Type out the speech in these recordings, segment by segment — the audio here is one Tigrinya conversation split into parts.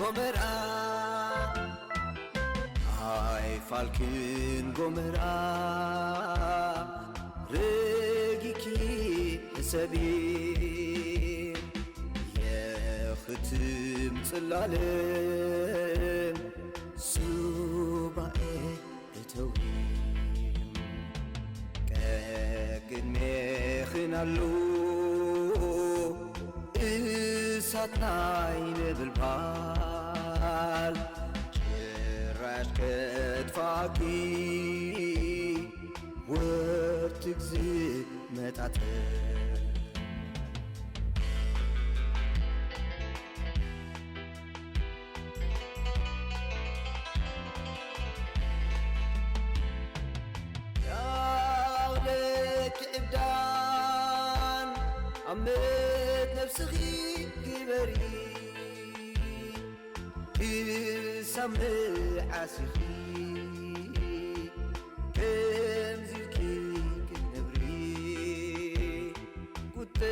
ጎመራ ኣይፋልክን ጎመራ ረጊኪ ሕሰቢ የኽትም ጽላለም ሱባኤ እተዊ ቀቅድሜኽን ኣሎ እሳት ናይ ነበልባል ጭራሽ ከጥፋኪ ወርትግ ዝመጣጠር ያውለኪ ዕብዳን ኣመት ነብስኺ ግበሪ ክሳብ መዓሲኺ ከምዚ ኢልኪ ክትነብሪ ቁጥዑ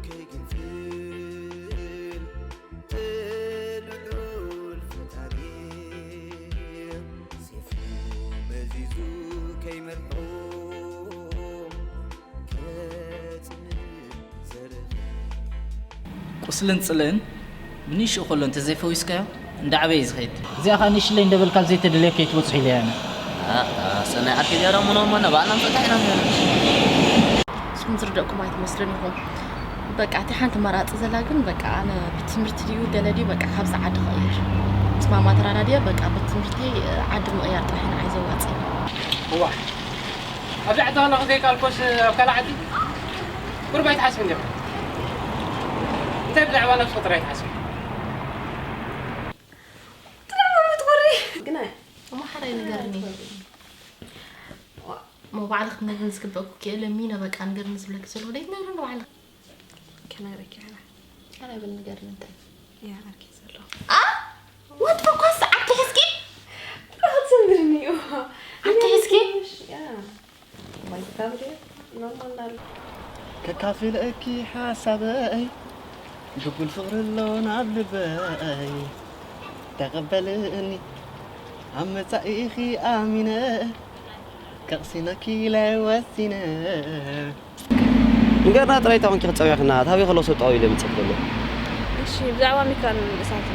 ከይግንፍል ትልዑል ፈጣሪ ሴፉ መዚዙ ከይመርዖ ከጽንዕ ዘርኢ ቁስልን ጽልእን ብንእሽኡ ከሎ እንተዘይፈዊስካዮ እንዳዓበየ እዩ ዝኸይድ። እዚኣ ኸኣ ንእሽለይ እንዳበልካ ኣብ ዘይተደልዮ ከይትበጽሑ ኢለያ ኣነ። ኣታ ሰናይ ዓርከይ ድያ ደሞ ነሞ ንባዕልና ንፈትሕ ኢና ነይርና። ንስኹም ዝርደእኩም ኣይትመስሉን ኢኹም። በቃ እቲ ሓንቲ መራጺ ዘላ ግን በቃ ኣነ ብትምህርቲ ድዩ ገለ ድዩ በቃ ካብዚ ዓዲ ክቕይር። ምስ ማማ ተራዳድየ በቃ ብትምህርተይ ዓዲ ምቕያር ጥራሕ እዩ ንዓይ ዘዋጽእ። እዋ ኣብዚ ዓዲ ከለኹ ከይካልኮስ ኣብ ካልእ ዓዲ ቁሩብ ኣይትሓስብን ዲኹም? እንታይ ብዛዕባ ነብስኺ ጥራይ ትሓስቢ? ጥራይ እኮ ትኾሪ። ግናይ እሞ ሓራይ ንገርኒ። እሞ ባዕልኺ ክትነግርኒ ዝግበእኩ ክእለ ሚነ በቃ ንገርኒ ዝብለኪ ዘለኹ ደይትነግርኒ ባዕልኺ? ክነግረኪ እየ። ሓራይ በል ንገርኒ እንታይ? ያ ዓርኪ ዘሎ። ኣ? ወዲ ፈኳስ ዓርኪ ሕዝቂ? ጥራሕ ትሰምርኒ እዋ። ዓርኪ ሕዝቂ? ያ። ማይ ትካብሪ ኖርማል ናሉ። ከካፍለኪ ሓሳበይ ድጉል ፍቕሪ ኣሎ ናብ ልበይ ተቐበልኒ ኣብ መጻኢኺ ኣሚነ ከቕሲነኪ ኢለ ወሲነ። ንገርና ጥራይ እንታይ ኮንኪ ክትጸውዒኽና? ታበይ ከሎ ሰብ ጠቐው ኢለ ምጽእ ከሎ? እሺ፣ ብዛዕባ ሚካን እሳቱ።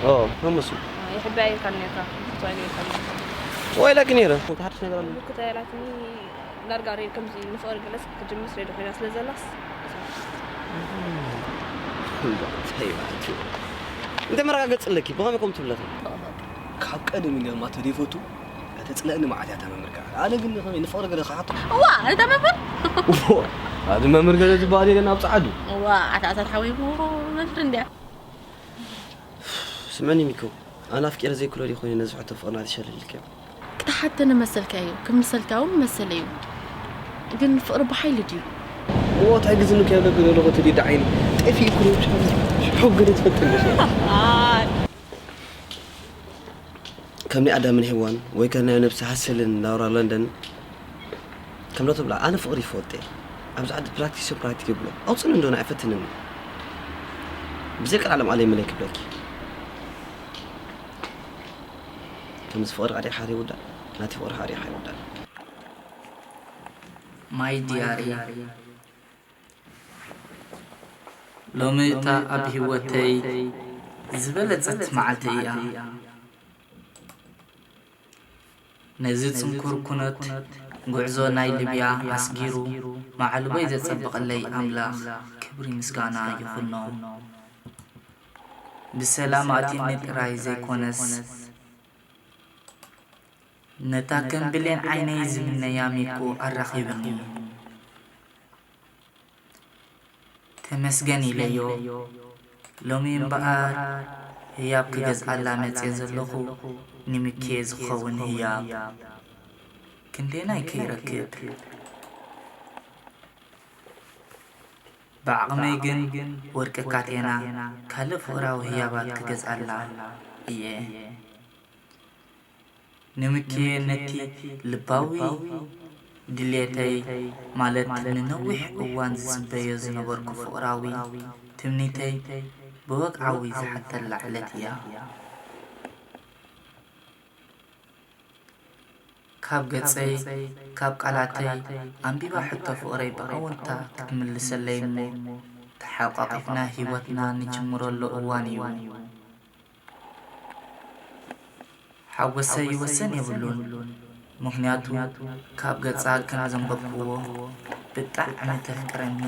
ኦ፣ መመሱ። ይሕበያ ኢልካ ነርካ፣ ይፍትዋ ኢለ ኢልካ ነርካ። ጽዋ ኢላኪ ነይረ። እንታይ ሓድሽ ነገር ኣሎ? ምክታይ ኢላትኒ፣ ዳርጋ ሬድ ከምዚ ንፍቕሪ ገለስ ክጅምር ስለ ኮይና ስለ ዘላስ። እንታይ ማለት እዩ? እንታይ መረጋገጺ ኣለኪ? ብኸመይ ከምኡ ትብለኺ? ካብ ቀደም ኢለ ድማ ተደይፈቱ። ተጽለእኒ መዓት እያ እታ መምህር ከኣ። ኣነ ግን ከመይ ንፍቕሪ ገለ ክሓቶ? እዋ፣ እታ መምህር? እዎ፣ ኣቲ መምህር ገለ ዝበሃል የለን ኣብ ጸዓዱ። እዋ፣ ኣታ ኣሳት ሓወይ እሞ መምህር እንድያ። ስምዕኒ ሚኮ፣ ኣነ ኣፍቂረ ዘይክሎ ድዩ ኮይነ ነዚ ሕቶ ፍቕርና ትሸልልክዮ? ክትሓተኒ መሰልካ እዩ፣ ክምልሰልካ እውን መሰለይ እዩ። ግን ፍቕሪ ብሓይሊ ድዩ? እዎ፣ እንታይ ግዝኒ ከይብለኪ ዘለኹ እቲ ዲዳ ዓይኒ ጠፊእኩ ነው፣ ሕጉ ዶ ትፈልጥኒ ኢኺ? ኣይ። ከም ናይ ኣዳምን ሄዋን ወይ ከም ናይ ነብሲ ሃሰልን ላውራ ለንደን ከም ዶ ትብላ፣ ኣነ ፍቕሪ ይፈወጥ እየ። ኣብዚ ዓዲ ፕራክቲስ ፕራክቲክ ይብሎ። ኣውፅእኒ እንዶ ንዓይ ፈትንኒ። ብዘይ ቀልዓለም ኣለይ መለይ ክብለኪ። ከምዚ ፍቕሪ ቀዲሕካ ዘይውዳእ፣ ናቲ ፍቕሪ ቀዲሕካ ይውዳእ። ማይ ዲያሪ። ሎሚ እታ ኣብ ህይወተይ ዝበለጸት መዓልቲ እያ። ነዚ ጽንኩር ኩነት ጉዕዞ ናይ ሊብያ ኣስጊሩ መዓልቦይ ዘጸበቐለይ ኣምላኽ ክብሪ ምስጋና ይኹኖ። ብሰላም ኣእትዩኒ ጥራይ ዘይኮነስ፣ ነታ ከም ብሌን ዓይነይ ዝምነያ ሚኮ ኣራኺብኒ። ተመስገን ኢለዮ። ሎሚ እምበኣር ህያብ ክገዝኣላ መጽየ ዘለኹ፣ ንምኬ ዝኸውን ህያብ ክንደየናይ ከይረክብ። ብዓቕመይ ግን ወርቂ ካቴና ካልእ ፍቕራዊ ህያባት ክገዝኣላ እየ። ንምኬ ነቲ ልባዊ ድልየተይ፣ ማለት ንነዊሕ እዋን ዝጽበዮ ዝነበርኩ ፍቕራዊ ትምኒተይ ብወግዓዊ ዝሓተላ ዕለት እያ። ካብ ገጸይ፣ ካብ ቃላተይ ኣንቢባ ሕቶ ፍቕረይ ብኣወንታ ክትምልሰለይ እሞ፣ ተሓቋቒፍና ህይወትና ንጅምረሉ እዋን እዩ። ሓጎሰይ ወሰን የብሉን፣ ምኽንያቱ ካብ ገጻ ከም ዘንበብክዎ፣ "ብጣዕሚ ተፍቅረኒ?"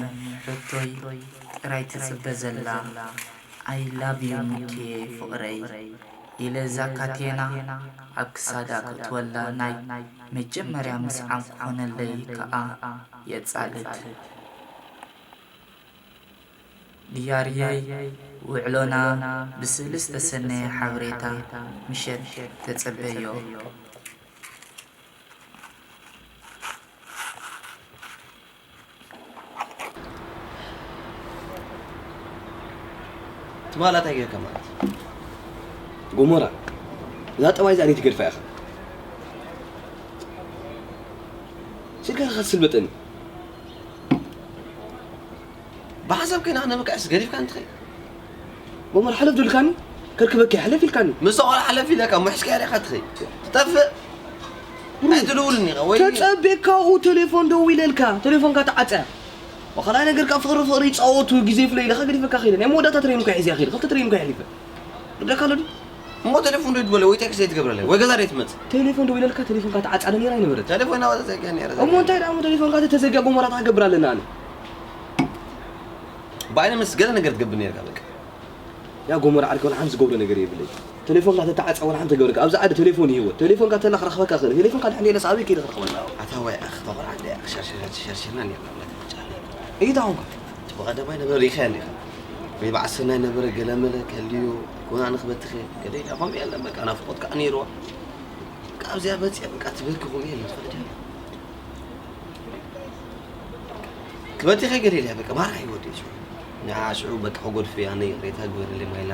ሕቶይ ጥራይ ትጽበ ዘላ፣ "I love you ሚኪየ ፍቕረይ" ኢለ እዛ ካቴና ኣብ ክሳዳ ክእትወላ፣ ናይ መጀመርያ ምስዓም ክኾነለይ ከኣ የጻልት። ድያርየይ፣ ውዕሎና ብስእሊ ዝተሰነየ ሓበሬታ ምሸት ተጸበዮ። ትማል እንታይ ጌርካ ማለት? ጎሞራ፣ እዛ ጠባይ እዚኣ ደይትገድፋ ኢኻ። ስልካ ኢኻ ትስልበጠኒ። ብሓሳብ ከይና ክነብቅዕስ ገዲፍካ እንትኸይ። ጎሞራ፣ ሓለፍ ዶ ኢልካኒ? ከርክበኪ ሓለፍ ኢልካኒ። ምስ ቆልዓ ሓለፍ ኢለካ፣ ምሕሽ ከያ ዲኻ ትኸይ? ትጠፍእ? ኣይትድውልኒ ኢኻ ወይ? ተጸቤካኡ ቴሌፎን ደዊለልካ፣ ቴሌፎንካ ተዓጸያ። ወኸላይ ነገር ካብ ፍቕሪ ፍቕሪ ይጻወቱ ግዜ ፍለ ኢለካ ገዲፈካ ከይደ። ናይ መወዳእታ ትሬን እኮ ሒዘ ከይደ። ክልተ ትሬን እኮ የሕሊፈ። ርዳካ ኣሎ ድዩ? እሞ ቴሌፎን ዶ ይድወለ ወይ ቴክስት ዘይትገብረለይ ወይ ገዛ ዶ ይትመጽእ? ቴሌፎን ደዊለልካ ቴሌፎንካ ተዓጻ ዶ ነይራ ኣይነበረት? ቴሌፎን ናባታ ዘይከ ነይራ እሞ እንታይ ደኣ እሞ ቴሌፎንካ ተተዘጊያ ጎመራታ ክገብር ኣለና ኣነ። ብዓይነ ምስ ገለ ነገር ትገብር ነይርካ በቃ። ያ ጎመራ ዓርከይ ወላ ሓንቲ ዝገብሮ ነገር የብለይ። ቴሌፎንካ ተተዓጻ ወላ ሓንቲ ትገብረካ። ኣብዚ ዓዲ ቴሌፎን ይህይወት። ቴሌፎንካ ተላ ክረኽበካ ክእል። ቴሌፎንካ ድሕን የለስ ኣበይ ከይደ ክረኽበና? ኣታ ወይ ኣኽ ተቆራዕደ ሸርሸር ሸርሸርና ነይርና ማለት ብቻ። እይታ ኹንካ። ብቐደማይ ነበር ሪኸያ እንዲኻ። ወይ ብዓሰርናይ ነበረ ገለመለ ከልዮ ኮና ንኽበትኸ ገለ ኢላ ከምኡ የለን በቃ ናፍቆት ከዓ ነይርዋ። በቃ ኣብዚኣ መፅያ በቃ ትበኪ ከምኡ የለን ትፈልጥ ክበትኸ ገለ ኢላ በቃ ማራ ይወዲ እዩ። ንዓ ሽዑ በቃ ከጎድፍ ኣነ ይቕሬታ ግበርለይ ማይላ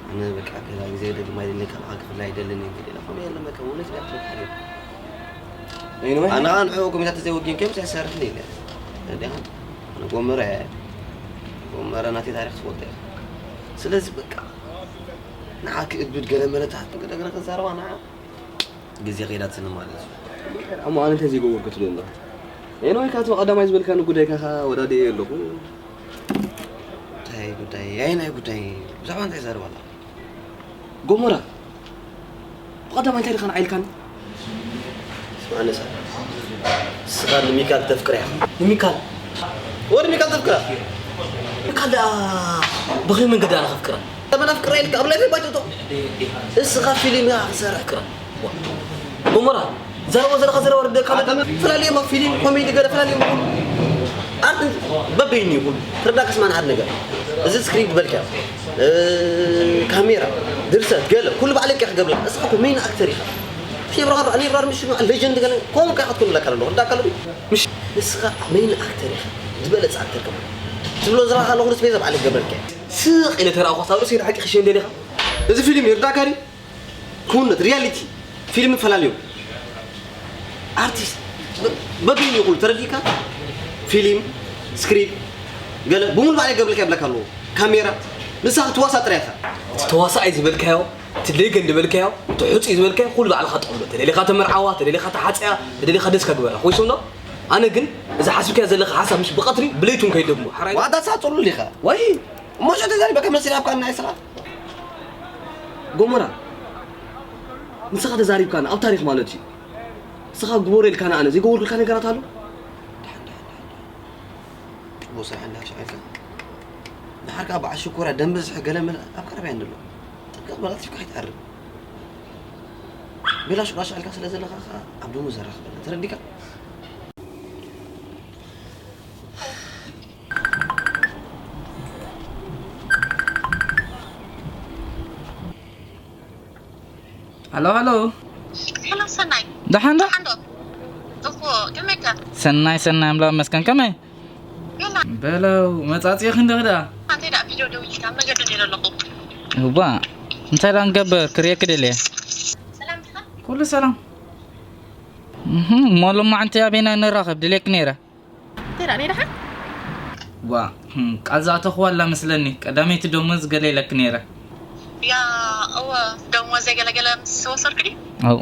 ኣነ በቃ ገላ ግዜ ደሊ ማይ ደሊ ካብኻ ክፍላይ ኣይደልን እየ ገለ ኢላ ከምኡ የለን በቃ እውነት ኢላ ትበካ ሓሊፍ ኣነ ከዓ ንዕኡ ኮሚታት ተዘይወጊን ከይምስ ኣይሰርሕን ኢለ እንዲኻ ጎመረ ጎመረ ናተይ ታሪክ ትፈልጦ ኢኻ ስለዚ በቃ ንዓ ክእብድ ገለ መለታት ገለ ገለ ክዛረባ ንዓ ግዜ ከይዳትኒ ማለት እዩ እሞ ኣነ እንታይ ዘይገበርኩ ትብል ኣለኻ ኤኖይ ካትማ ቀዳማይ ዝበልካኒ ጉዳይ ካኻ ወዳድየ ኣለኹ እንታይ ጉዳይ ኣይ ናይ ጉዳይ ብዛዕባ እንታይ ዛረባ ኣለኻ ጎመራ ብቐዳማይ እንታይ ዲኻ ንዓይ ኢልካኒ? ስማዕ ነሳ ንስኻ ንሚካል ተፍቅራ ኢኻ። ንሚካል? ወዲ ሚካል ተፍቅራ? ሚካል ደኣ ብኸመይ መንገዲ ኣነ ከፍቅራ? ተመን ኣፍቅራ ኢልካ ኣብ ላይፍ ባጭቶ። እስኻ ፊልም ኢኻ ክትሰርሕ። ኣፍቅራ። ጎመራ ዘረባ ዘለኻ ዘረባ ርደካ ኣታ ፈላለዮም ፊልም ኮሜዲ ገለ ፈላለዮም ኣርት በበይኑ ይኹን ትረዳካ ስማን ሓደ ነገር እዚ ስክሪፕት በልካ ካሜራ ድርሰት ገለ ኩሉ ባዕለይ ክገብረ እስኻ እኮ ሜን ኣክተር ኢኻ ፊብራር ኣኔ ብራር ምሽ ሌጀንድ ገለ ኮም ካ ክትኮን ለካ ኣለኹ እንዳ ካሉ ምሽ ንስኻ ሜን ኣክተር ኢኻ ዝበለጽ ኣክተር ከማ ትብሎ ዘለኻ ኣለኹ ስፔዛ ባዕለይ ክገብረልካ ስቕ ኢለ ተራእኳ ታብሎ ሲድ ሓቂ ክሸ እንደሊኻ እዚ ፊልም ይርዳካ ድዩ ኩነት ሪያሊቲ ፊልም ፈላለዩ ኣርቲስት በቢን ይኹን ተረዲእካ ፊልም ስክሪፕት ገለ ብሙሉ ባዕለ ገብርልካ ይብለካ ኣለዎ ካሜራ ንሳ ክትዋሳ ጥራይ ኢኻ እቲ ተዋሳኣይ ዝበልካዮ እቲ ሌገንድ ዝበልካዮ እቲ ሕፁይ ዝበልካዮ ኩሉ ባዕልኻ ጠቕሎ ተደሊኻ ተመርዓዋ ተደሊኻ ተሓፀያ ተደሊኻ ደስካ ግበራ ኮይሱም ዶ ኣነ ግን እዚ ሓስብካዮ ዘለኻ ሓሳብ ምስ ብቐትሪ ብለይቱ ንከይደግሞ ሓራይ ዋታ ሳፅሉ ዲኻ ወይ እሞ ሸ ተዛሪበካ መስል ኣብካ ናይ ስኻ ጎመራ ንስኻ ተዛሪብካና ኣብ ታሪኽ ማለት እዩ ንስኻ ግበሮ ኢልካና ኣነ ዘይገበርኩልካ ነገራት ኣሎ ጽቡቅ ስራሕ እንዳሻቀልካ ንሓርካ በዓል ሽኮራ ደም ብዝሒ ገለ መለ ኣብ ቀረባ እንድሎ ጥቅጥ በላ ትሽካ ኣይትዓርብ ቤላ ሹቃ ሻልካ ስለ ዘለኻ ኣብ ደሙ ዘራኽበና ተረዲካ ሃሎ ሃሎ ሄሎ ሰናይ ደሓን ዶ ሓንዶ እኮ ከመይካ ሰናይ ሰናይ ኣምላኽ መስከን ከመይ ገላ በለው መጻጽእኺ እንደ ክዳ ኣንተ ዳ ቪድዮ ደው ኢልካ መገዲ ነይረ ኣለኹ እዋ እንታይ ዳ ንገብር ክርእየኪ ደልየ ሰላም ዲኻ ኩሉ ሰላም እህ፣ እሞ ሎማዕንቲ ኣበይና ንራኸብ ድልየኪ ነይረ እንታይ ዳ ነይ ደሓን ዋ እም፣ ቃል ዝኣተኽዋ ኣላ መስለኒ። ቀዳመይቲ ደሞዝ ገለ ኢለኪ ነይረ። ያ፣ እወ፣ ደሞዘይ ገለገለ ምስ ወሰድኩ ድዩ? ኣው።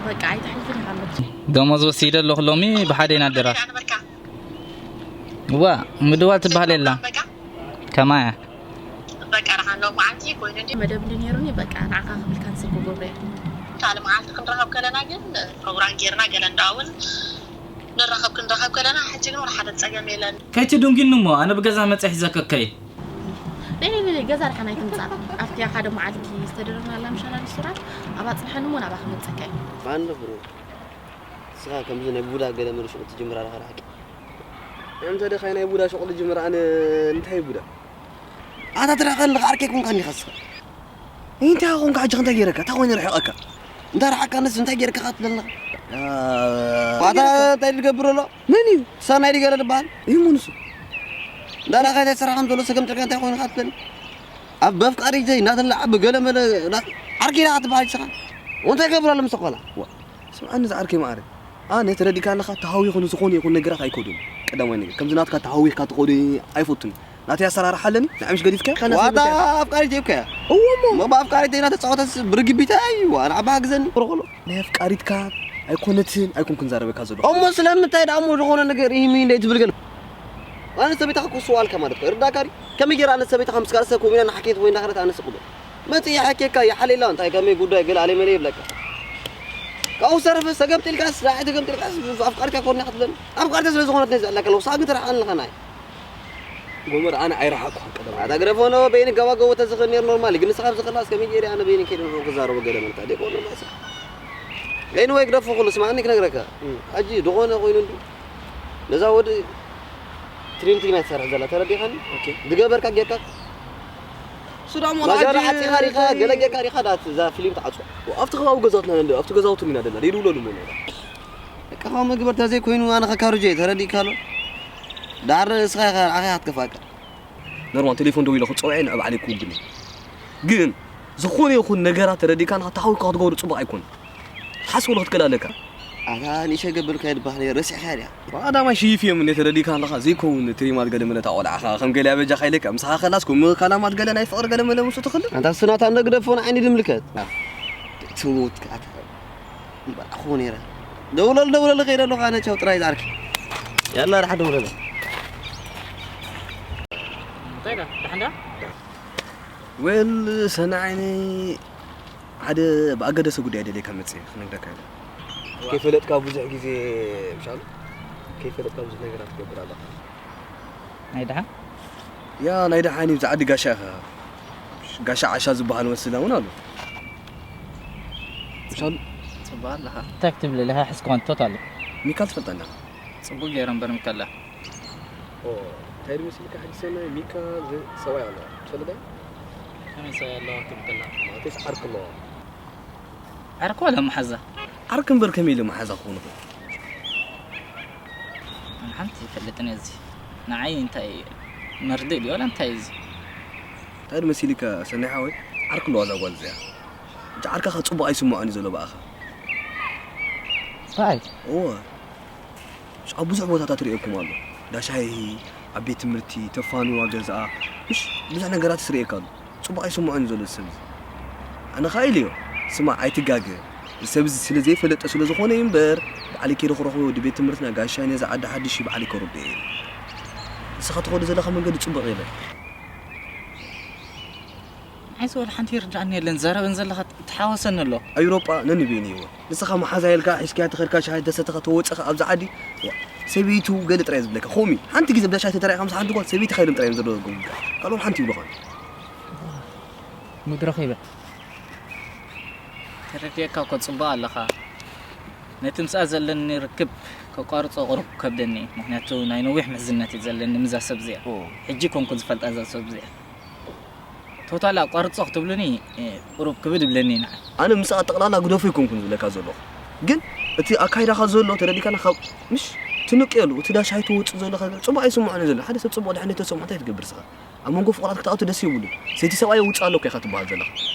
በቃ ኣይትሕልፍን ኢኻ ኣለኹ። ደሞዝ ወሲደ ኣለኹ ሎሚ ብሓደ ኢና ድራር። ኣነ በቃ። እዋ፣ ምድዋል ትበሃል የላ። በቃ። ከማያ። በቃ ደሓን ሎ መዓልቲ ኮይኑ እንዲ መደብ እንዲ ነይሩኒ፣ በቃ ንዓኻ ክብል ካንስል ክገብሮ እየ። ካልእ መዓልቲ ክንራኸብ ከለና ግን ፕሮግራም ጌርና ገለ እንዳውን ንራኸብ ክንራኸብ ከለና፣ ሕጂ ግን ወላ ሓደ ጸገም የለን። ከይቲ ዱንጊኒ እሞ፣ ኣነ ብገዛ መጸ ሒዘከ ከይ። ለይ፣ ለይ፣ ለይ፣ ገዛ ደሓን ኣይትምጻእ። ኣብቲ ሓደ መዓልቲ ዝተደረናላ ምሻና ሪስቶራንት፣ ኣብ ኣጽንሐኒ እሞ ናባኻ መጸካ እየ። ባንድ ብሮ። ንስኻ ከምዚ ናይ ቡዳ ገለ መለ ሹቕ ትጅምር ኣለኻ፣ ሓቂ። ኣንተ ደኻይ ናይ ቡዳ ሹቕ ልጅምር፣ ኣነ እንታይ ቡዳ? ኣታ ትረኸ ኣለኻ፣ ዓርከይ ኮንካ እንዲኻ ንስኻ። እንታይ ኮንካ፣ ሕጂ እንታይ ገይረካ? እንታይ ኮይኑ ርሒቐካ? እንታይ ረሓካ ንስ እንታይ ገይረካ ትብለና? ኣታ እንታይ ትገብር ኣሎ? መን እዩ? ሰናይ ድገለ ዝበሃል? እዩ መን እሱ? እንዳ ዳኻይ እንታይ ስራሕ ከም ዘሎ ሰገም ጥርካ እንታይ ኮይኑ ትብለኒ? ኣብ በፍቃሪ ዘይ እናተላዓ ብገለ መለ ና-፣ ዓርኪ ኢኻ ትበሃል ንስኻ? እንታይ ገብር ኣሎ ምስ ቆላ? ዋ፣ ስምዓኒ ዝዓርከይ መዓረ። ኣነ ተረዲእካ ኣለኻ፣ ተሃዊኹ ንዝኾነ ይኹን ነገራት ኣይከዱን። ቀዳማይ ነገር፣ ከምዚ ናትካ ተሃዊኽካ ትኸዱ ኣይፈቱን። ናተይ ኣሰራርሓ ኣለኒ፣ ንዓይ ምሽ ገዲፍካ? ዋታ ኣፍቃሪት እኮ እያ። እዎ እሞ። እሞ ብኣፍቃሪት እናተጻወተስ ብርግቢት እዩ፣ ኣነ ዓባ ግዘኒ። ቁርቁሎ። ናይ ኣፍቃሪትካ ኣይኮነትን፣ ኣይኮንኩን ዛረበካ ዘለኹ። እሞ ስለምንታይ ደኣ እሞ ዝኾነ ነገር ይህሚ እንደ ትብል ገለ? ኣነ ሰበይትኻ ክስዋልካ ማለት እኮ፣ ርዳእካ ድዩ? ከመይ ገይራ ኣነ ሰበይትኻ ምስ ካልእ ሰብ ኮሚና ንሓኬት ወይ እንዳኸደት ኣነ ስቕ ብል? መጽእ ይሓኬካ፣ ይሓሌላ፣ እንታይ ከመይ ጉዳይ ገለ ኣለ መለ ይብለካ። ካብኡ ዝተረፈ ሰገምጢልካስ፣ ራዕይ ተገምጢልካስ፣ ኣፍቃሪትካ ኮርኒ ክትብለኒ? ኣፍቃሪተ ስለ ዝኾነት ነዚ ኣለካ ኣለኹ፣ ንስኻ ግን ትረሓቐኒ ኣለኻ ናይ። ጎመር፣ ኣነ ኣይረሓቕኩ ቀደም። ኣታ ግደፎ፣ ኖ፣ በይኒ ገባ ጎቦ ተዝኽእል ነይሩ ኖርማል፣ ግን ንስኻ ኣብዚ ከላስ ከመይ ገይረ ኣነ በይኒ ከይደ ንሮ ክዛረቦ ገለ መልካ፣ ደይ ኮነ ማሰ። ኤኒወይ፣ ግደፎ፣ ኩሉ ስማዕኒ ክነግረካ። እም። ሕጂ ዝኾነ ኮይኑ እንዲ፣ ነዛ ወዲ ትሪም ትሪም እያ ትሰርሕ ዘላ፣ ተረዲኻኒ? ኦኬ። ዝገበርካ ጌርካ። እሱ ደሞ መጋር ንዓዲ ሓፂኻ ሪኻ፣ ዘይ- ገለ ጌርካ ሪኻ፣ ዳ እዛ ፊልም ትዓፅዋ። ኣብቲ ከባቢ ገዛውትና ነለ-፣ ኣብቲ ገዛውቱ ኢና ደላ፣ ደይ ድውለሉ እሞ ኢና። በቃ፣ ካብ መግበርታ ዘይኮይኑ ኣነ ከካርጆ እየ፣ ተረዲእካ ኣሎ? ዳር እስኻ ኢኻ፣ ንዓኻ እያ ክትከፋእካ። ኖርማል፣ ቴሌፎን ደዊለ ክፅውዐ ንዕ ባዕለይ ክውግን እየ። ግን ዝኾነ ይኹን ነገራት ተረዲእካ ንኻ ተሓዊካ ክትገብሩ ፅቡቕ ኣይኮን። ትሓስበሉ ክትክእል ኣለካ። ኣታ ንእሸ ገበልካ ይድባህ ነይሩ፣ ረሲዕካ ድያ? ኣዳማይ ሽይፍ እዮም እንደ ተረዲእካ ኣለኻ፣ ዘይከውን ትሪማት ገለ መለ ታቆልዓኻ፣ ከም ገለ ኣበጃኻ ኢለካ፣ ምሳኻ ከላስ፣ ከም ካላማት ገለ ናይ ፍቕሪ ገለ መለ ምስ ትኽእል። ኣንታ እሱ ናታ እንደ ግደፎ ንዓይኒ ድምልከት። ትሙት ከኣ እምበር ኣኹ ነይረ። ደውለሉ፣ ደውለሉ፣ ከይደ ኣለኹ ኣነ፣ ቻው ጥራይ ዝዓርኪ። ያላ፣ ደሓን ደውለሉ። እንታይ ዳ? ደሓን ዳ? ዌል፣ ሰናይ ዓይነይ፣ ሓደ ብኣገደሰ ጉዳይ ደልየካ መጽየ ክነግረካ ኢለ። ከይፈለጥካ ብዙሕ ግዜ፣ ምሻሉ? ከይፈለጥካ ብዙሕ ነገራት ትገብር ኣለኻ። ናይ ደሓን? ያ፣ ናይ ደሓን እዩ፣ ብዛዕዲ ጋሻ ኢኻ። ጋሻ ዓሻ ዝበሃል መስላ እውን ኣሎ። ምሻሉ? ጽቡቕ ኣለኻ። እንታይ ክትብል ኢኻ? ሕስኮን ቶታሊ። ሚካል ትፈልጣ ኣለኻ? ጽቡቕ ገይረ እምበር ሚካል። ኦ፣ እንታይ ድመሲልካ ሕጂ ሰናይ? ሚካ ዝ-፣ ሰብኣይ ኣለዋ። ትፈልጣ? ከመይ ሰብኣይ ኣለዋ ክትብል ከላ? ማለተይስ ዓርኪ ኣለዋ። ዓርኪ ዋላ መሓዛ? ዓርኪ እምበር ከመይ ኢለ መሓዛ ክኸውን ይኽእል? ኣነ ሓንቲ ይፈልጥን እዚ። ንዓይ እንታይ መርድእ ድዩ ዋላ እንታይ እዚ? እንታይ ድመሲልካ ሰናይ ሓወይ? ዓርኪ ኣለዋ እዛ ጓል እዚኣ። ሕጂ ዓርካኻ ጽቡቕ ኣይስምዖን እዩ ዘሎ ብኣኻ። እንታይ? እወ። ኣብ ብዙሕ ቦታታት ርእየኩም ኣሎ። ዳሻይ፣ ኣብ ቤት ትምህርቲ፣ ተፋኑ ኣብ ገዛኣ፣ ምሽ ብዙሕ ነገራት ርእየካ ኣሎ። ጽቡቕ ኣይስምዖን ዘሎ ሰብ እዚ። ኣነ ኸኣ ኢለዮ፣ ስማዕ ኣይትጋገ። እዚ ሰብ እዚ ስለ ዘይፈለጠ ስለ ዝኾነ እዩ እምበር፣ ባዕለይ ከይደ ክረኽቦ ወዲ ቤት ትምህርትና ጋሻይ ነዛ ዓዲ ሓድሽ እዩ ባዕለይ ከረድኦ እየ። ንስኻ ትኸዶ ዘለኻ መንገዲ ጽቡቕ የለን። ንዓይስ ወላ ሓንቲ ይርድኣኒ የለን፣ ዘረበን ዘለኻ ተሓዋሰኒ ኣሎ። ኣውሮጳ ነንበይኑ ይወ። ንስኻ መሓዛ ኢልካ ሒዝካያ ተኸድካ ሻሂ ተሰተኻ ተወጸኻ ኣብዚ ዓዲ፣ ዋ፣ ሰበይቱ ገለ ጥራይ ዝብለካ። ኾሚ፣ ሓንቲ ግዜ ብዛ ሻሂ ተተራኢኻ ምስ ሓንቲ ጓል ሰበይቲ ካይልም ጥራይ እዮም ዘለዎ ዝገብሩልካ። ካልኦም ሓንቲ ይብሉኻን። ሙድ ረኺበ። ተረዲኤካ እኮ ጽቡቕ ኣለኻ። ነቲ ምስኣ ዘለኒ ርክብ ከቋርጾ ቁሩብ ከብደኒ እዩ። ምኽንያቱ ናይ ነዊሕ ምሕዝነት እዩ ዘለኒ ምስዛ ሰብ እዚኣ። ኦ። ሕጂ ኮንኩ ዝፈልጣ እዛ ሰብ እዚኣ። ቶታል ኣቋርጾ ክትብሉኒ፣ እ፣ ቁሩብ ክብድ ይብለኒ ንዓይ። ኣነ ምስኣ ጠቕላላ ግደፎ ኣይኮንኩን ዝብለካ ዘለኹ። ግን እቲ ኣካይዳኻ ዘሎ ተረዲካና ካብ፣ ምሽ፣ ትንቀየሉ፣ እቲ ዳሻይ ትወጽእ ዘለኻ ጽቡቕ ኣይስምዖን ዘሎ። ሓደ ሰብ ጽቡቕ ድሕነት ተሰምዖ እንታይ ትገብር ስኻ? ኣብ መንጎ ፍቑራት ክትኣቱ ደስ ይብሉ። ሰይቲ ሰብኣይ ውጽእ ኣለኩ ኢኻ ትበሃል ዘለኻ።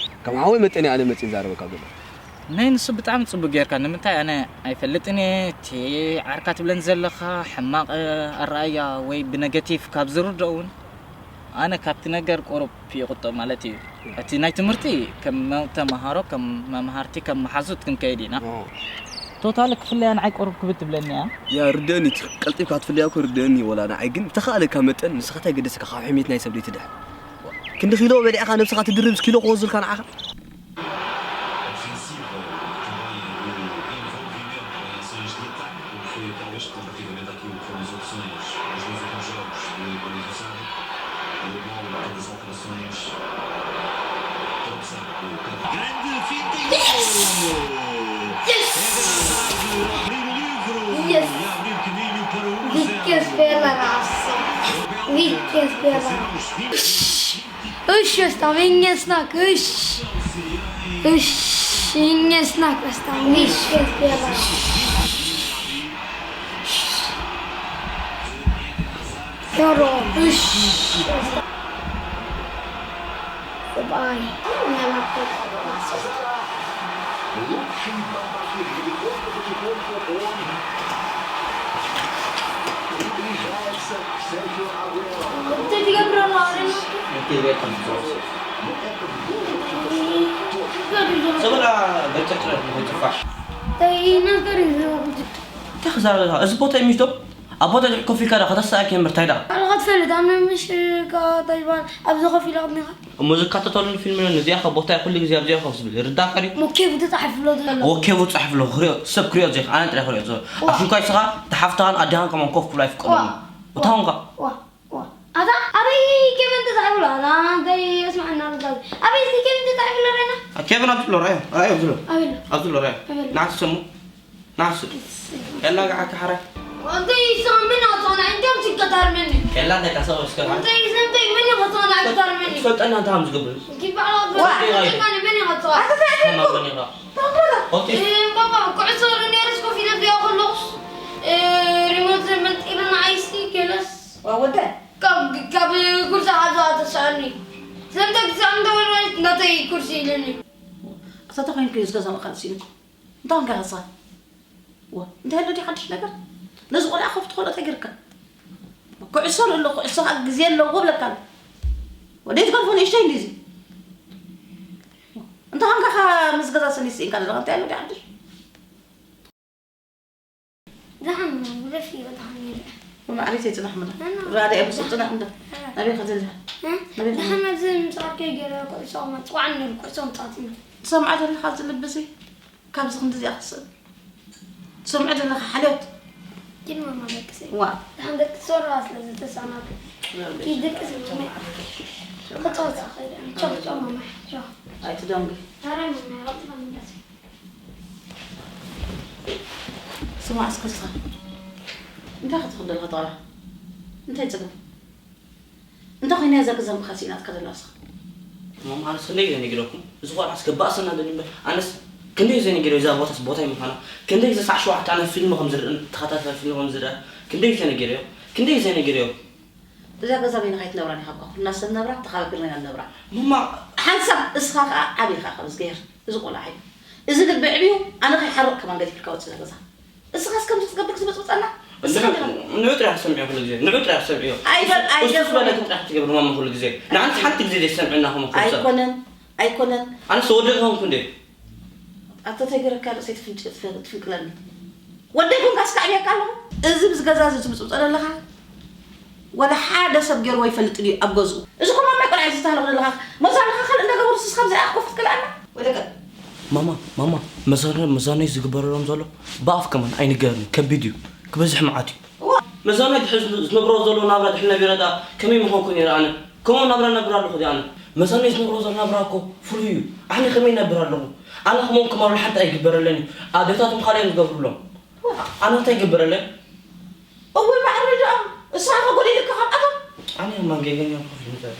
ከም ሓወይ መጠን ኣነ መጽእ ዛረበካ ዘሎ። ናይ ንሱ ብጣዕሚ ጽቡቅ ጌርካ። ንምንታይ ኣነ ኣይፈልጥን እየ፣ እቲ ዓርካ ትብለን ዘለኻ ሕማቕ ኣረኣያ ወይ ብነገቲቭ ካብ ዝርድኦ እውን ኣነ ካብቲ ነገር ቁሩብ ይቑጠብ ማለት እዩ። እቲ ናይ ትምህርቲ ከም መ-፣ ተምሃሮ፣ ከም መምሃርቲ፣ ከም መሓዙት ክንከይድ ኢና። ኦ። ቶታሊ ክፍለያ ንዓይ ቁሩብ ክብድ ትብለኒ እያ። ያ ርድእኒ፣ እቲ ቀልጢፍካ ክትፍለያ እኮ ርድእኒ፣ ወላ ንዓይ ግን ብተኻእለካ መጠን ንስኻ እንታይ ገደሰካ ካብ ሕሜት ናይ ሰብ ደይትድሕን። ክንዲ ኪሎ በሊዕካ ነብስኻ ትድርብስ ኪሎ ክወዙልካ ንዓኻ። Ofensiva, que vai do envolvimento em ações de ataque, como foi até hoje, relativamente àquilo que foram as opções dos dois últimos jogos de Paris do Sábado, e a bola das alterações. Grande finta e gol! Yes! É verdade, abrir o livro Yes! E abrir caminho para o Vilkas Bela raça. Vilkas Bela. Ush, ush, tam ingen snack, ush. Ush, ingen snack, ush, tam ingen snack. Yaro, ush. Goodbye. Sérgio Agüero. Só para ver que é que faz. Tem nas garinhas. እንታይ ክዛረብ ኣለኻ? እዚ ቦታ እዩ ምሽ ዶ? ኣብ ቦታ ድሕ ኮፍ ኢልካ ዶ ከተሳእክ እምበር እንታይ ደኣ? ኣነ ክትፈልጥ፣ ኣነ ምሽ ካ እንታይ ይበሃል? ኣብዚ ኮፍ ኢለ ቅድሚኻ። እሞ ዝካተተሉ ፊልም እዩ። ነዚኣ ከ ቦታ ኩሉ ግዜ ኣብዚኣ ኮፍ ዝብል ይርዳእካ ድዩ? ሞኬቡ ተጻሒፉ ኣሎ ዘሎ። ሞኬቡ ተጻሒፉ ኣሎ። ክሪኦ፣ ሰብ ክሪኦ ዘይክ-፣ ኣነ ጥራይ ክሪኦ ዘሎ። ዋ። ኣብ ሽንኳይ ስኻ ተሓፍትኻን ኣዴኻን ከማን ኮፍ ክብሉ ኣይፍቀዶምን። ዋ። እታ ኾንካ? ዋ። ዋ። ኣታ ኣበይ ኬቨን ተጻሒፉ ኣሎ? ኣታ እንታይ የስምዐና ኣሎ? ኣበይ እስኪ ኬቨን ተጻሒፉ ኣሎ ረና? ኬቨን ኣብዚ ኣሎ፣ ራዮ፣ ራዮ ኣብዚ ኣሎ። ኣበይ ኣሎ? ኣብዚ ኣሎ፣ ራዮ። ኣበይ ኣሎ? ንዓት ሰሙ። ናሱ። ያላግዓካ ሓራይ። ወንተይ ይሰምና ጾና እንቶም ሲከታር መኒ። ያላ ደቃ ሰው እስከ። ወንተይ ይሰምተይ መኒ ወጾና ክታር መኒ። ፈጠና እንታ ከም ዝገብር። ጊባላ ዋ። ወንተይ መኒ ወጾ። ኣታ እንታይ ከማ መኒ ራ። ኦኬ። ባባ ኩዕሶ ርኔርስ ኮፊ ደብያ ኮሎስ። ሪሞት መንጢርና ኣይሲ ገለስ። ዋ ወደ። ካብ ካብ ኩርሳ ሓዛ ተሳኒ። ዘምተ ግዛም ደወል ናተይ ኩርሲ ኢለኒ። ኣታ ተኾይንኩ ዝገዛ መኻልሲንኩ። እንታይ ኮንካ ኢኻ ንስኻ? ዋ፣ እንታይ ኣሎ ድዩ ሓድሽ ነገር? ነዚ ቆልዓ ኮፍ ትኾሎ እንታይ ጌርካ? ኩዕሶ ኣሎ፣ ኩዕሶ ከዓ ግዜ ኣለዎ ብለካ ኣሎ። ወደይ ትገድፎ ንእሽተይ እንዲዚ። እንታይ ኮንካ ኢኻ ምስ ገዛ ሰኒ ስኢንካ ዘለኻ? እንታይ ኣሎ ድዩ ሓድሽ? ደሓን፣ ብደፊ በጣም ይርአ። ወላ ዓሌት ይጽናሕ ምና። ኣና። ራዳ እየ ምስ ጽናሕ እንዳ። ኣና። ናበይ ከዘልካ? እ? ናበይ ከዘልካ? ደሓን፣ ኣብዚ ምጽኣር ከይገረ ኩዕሶ መጽዋዕን ነር ኩዕሶ መጻወቲ። ትሰምዓ ዘለኻ እዚ ልቢ እዚ? ካብዚ ክንዲ እዚኣ ክስእን። ትሰምዒ ዘለኺ ሓልዮት? ግን ማማ ደቅሰ። ዋ። ደሓን ደቂ ሶራ ስለ ዝተሰማቱ። ኪድ ደቅሰ ማማ። ክጻወት ዝኽእል። ቻው፣ ቻው ማማ። ቻው። ኣይትደንጉ። ታራ ማማ፣ ይቐጥላ መለሰ። ስማዕ እስከ እስኻ። እንታይ ክትኽእል ዘለኻ ጠቕላ? እንታይ ጸገም? እንታይ ኮይና እዛ ገዛ ምኻስ ኢላትካ ዘላ ንስኻ? ማማ፣ ኣነስ ክንደይ ግዜ ነጊረኩም? እዚ ቆልዓስ ከባእሰና ደሊ እምበር፣ ኣነስ ክንደይ ግዜ ነጊረዮ እዛ ቦታስ ቦታይ ምዃና? ክንደይ ግዜ ሳዕ ሸውዓተ ኣነ ፊልም ከም ዝርእን ተኸታታሊ ፊልም ከም ዝርአ ክንደይ ግዜ ነጊረዮ? ክንደይ ግዜ ነጊረዮ? እዛ ገዛ በይንኻ ኣይትነብራን ኢኻ እኳ። ኩልና ሰብ ነብራ፣ ተኻባቢርና ኢና ንነብራ። ማማ፣ ሓንሳብ እስኻ ከኣ ዓቢ ኢኻ ካብ እዝግሄር። እዚ ቆልዓ እዩ። እዚ ግን ብዕብዩ ኣነ ከይሓርቕ ከማን ገዲፍልካ ወጽእ እዛ ገዛ። እስኻስ ከምዚ ክትገብር ክትብጽብጸና? እስኻ ንዑ፣ ንዑ ጥራሕ ሰምዕዮ ኩሉ ግዜ። ንዑ ጥራሕ ሰምዕዮ። ኣይገር-፣ እሱ፣ እሱ ኣይገርም። ዝበለክን ጥራሕ ትገብር ማማ ኩሉ ግዜ። ንዓንስ ሓንቲ ግዜ ዘይሰምዕና ከመ ኩሉ ሰብ። ኣይኮነን፣ ኣይኮነን። ኣነስ ወደይ ከንኩ እንዴ? ኣቶ ተገረካ ርእሰይ ትፍንጭ-፣ ትፍ-፣ ትፍንቅለኒ። ወደይ ኮንካ እስካ ዕብየካ ኣለኹ። እዚ ምስ ገዛ እዚ ትብጽብጸ ዘለኻ ወላ ሓደ ሰብ ገይርዎ ይፈልጥ ድዩ ኣብ ገዝኡ? እዚ ኮማ ማይ ቆልዓ ዝተሃለኹ ዘለኻ መዛንኻ ካልእ እንዳገበሩ ስስ ከምዚ ኣፍ ኮፍ ክትክልኣና? ወይ ደቀ ማማ፣ ማማ፣ መዛነ-፣ መዛነይ ዝግበረሎም ዘሎ ብኣፍ ከማን ኣይንገርን፣ ከቢድ እዩ፣ ክበዝሕ መዓት እዩ። እዋ፣ መዛነይ ድሕሪ ዝን-፣ ዝነብሮ ዘሎ ናብራ ድሕሪ ነቢረ ደኣ ከመይ ምኾንኩ ነይረ ኣነ? ከምኡ ናብራ ነብር ኣለኹ ድኣ ኣነ? መዛነይ ዝነብሮ ዘሎ ናብራ እኮ ፍሉይ እዩ። ኣነ ከመይ ነብር ኣለኹ? ኣነ ከማን ከማን ሓንቲ ኣይግበረለይን እዩ። ኣዴታቶም ካልእ እዮም ዝገብሩሎም። ኣነ እንታይ ይግበረለይ? እወ፣ ማዕረ ደኣ፣ እስኻ ከ ጎዲልካ ካብኣቶም? ኣነ ማን ጌገኛ ኮፍ ኢሉ እንታይ?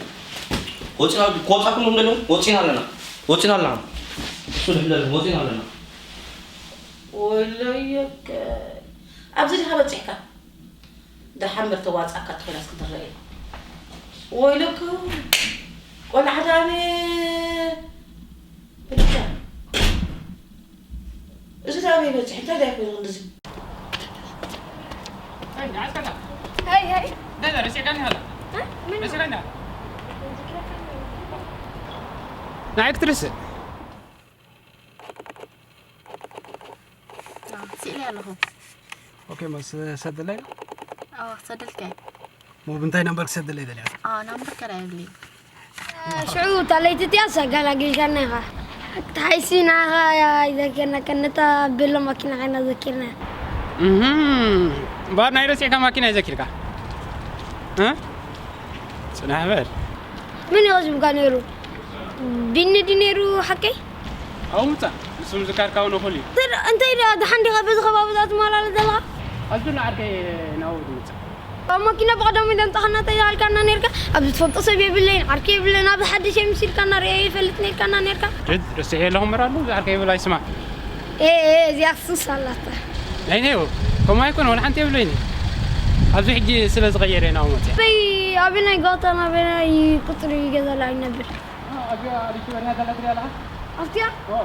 ወፂና፣ ክወፃኩም እንደለዉ ወፂና ኣለና። ወፂና ኣለና። እሱ ድሕለል ወፂና ኣለና። ወይለየከ። ኣብዚ ዲኻ በፂሕካ? ደሓን በር ተዋፃእካ ተኾይናስ ክትረአ። ወይለከ። ቆልዓ ዳነ። ብቻ። ኣበይ በፂሑ? እንታይ ዳይ ኮይኑ ክንድዚ? ሄይ፣ ንዓስካ እንዳ። ሄይ፣ ሄይ። እንታይ እዛ ረሲዕካኒ ሃላ? እ? ምን? ረሲዕካኒ ሃላ? ንዓይ ክትርስእ። ስእሊ ኣለኹ። ኦኬ፣ መስ ሰደላይ? ኣዎ፣ ሰደልካይ። ሞ ብምንታይ ናምበር ክሰደለይ ደልያ? ኣዎ፣ ናምበር ከዳ የብለይ። ሽዑ እታ ለይቲ እቲኣ ኣጋላጊልካና ኢኻ። ክትሓይሲ ንዓኻ ኣይዘኪርና፣ ከነታ ቤሎ ማኪና ኸይና ዘኪርና። እህም፣ እምበኣር ናይ ረሲዕካ ማኪና ይዘኪርካ? እ? ጽናሕ በል። መን እዩ ቀሲሙካ ነይሩ? ቢኒ ድዩ ነይሩ ሓቀይ? ኣብኡ ምጻእ፣ ንሱ ምዝካርካ እውን እኹል እዩ። እንታይ ደኣ ደሓን ዲኻ በዚ ከባቢ እዛ ትመላለስ ዘለኻ? ኣብዚ ኣሎ ዓርከይ ናብኡ ትምጻእ። ኣብ መኪና ብቐዳማይ ዳምጻኻና እንታይ ኢልካና ነርካ? ኣብዚ ትፈልጦ ሰብ የብለይን፣ ዓርከይ የብለይን፣ ኣብዚ ሓድሽ እየ ምስ ኢልካና ርእየ ይፈልጥ ነርካና ነርካ። ርድ ርስዕ የለኹም እምበር ኣሎ፣ እዚ ዓርከይ ይብል ኣይስማዕ። ኤ፣ ኤ፣ እዚኣ ክሱስ ኣላታ። ናይ ነይው፣ ከምኡ ኣይኮነ፣ ወላ ሓንቲ የብለይን። ኣብዚ ሕጂ ስለ ዝቐየረ ናብኡ መጽእ። ኣበይ፣ ኣበናይ ጋውታ ናበናይ ቁጽሪ ገዛ ላይ ነብር? ኣብዚኣ ኣዲሱ በሪሃ ዘላ ትሪኣ ኣለኻ? ኣብቲኣ? ኦ።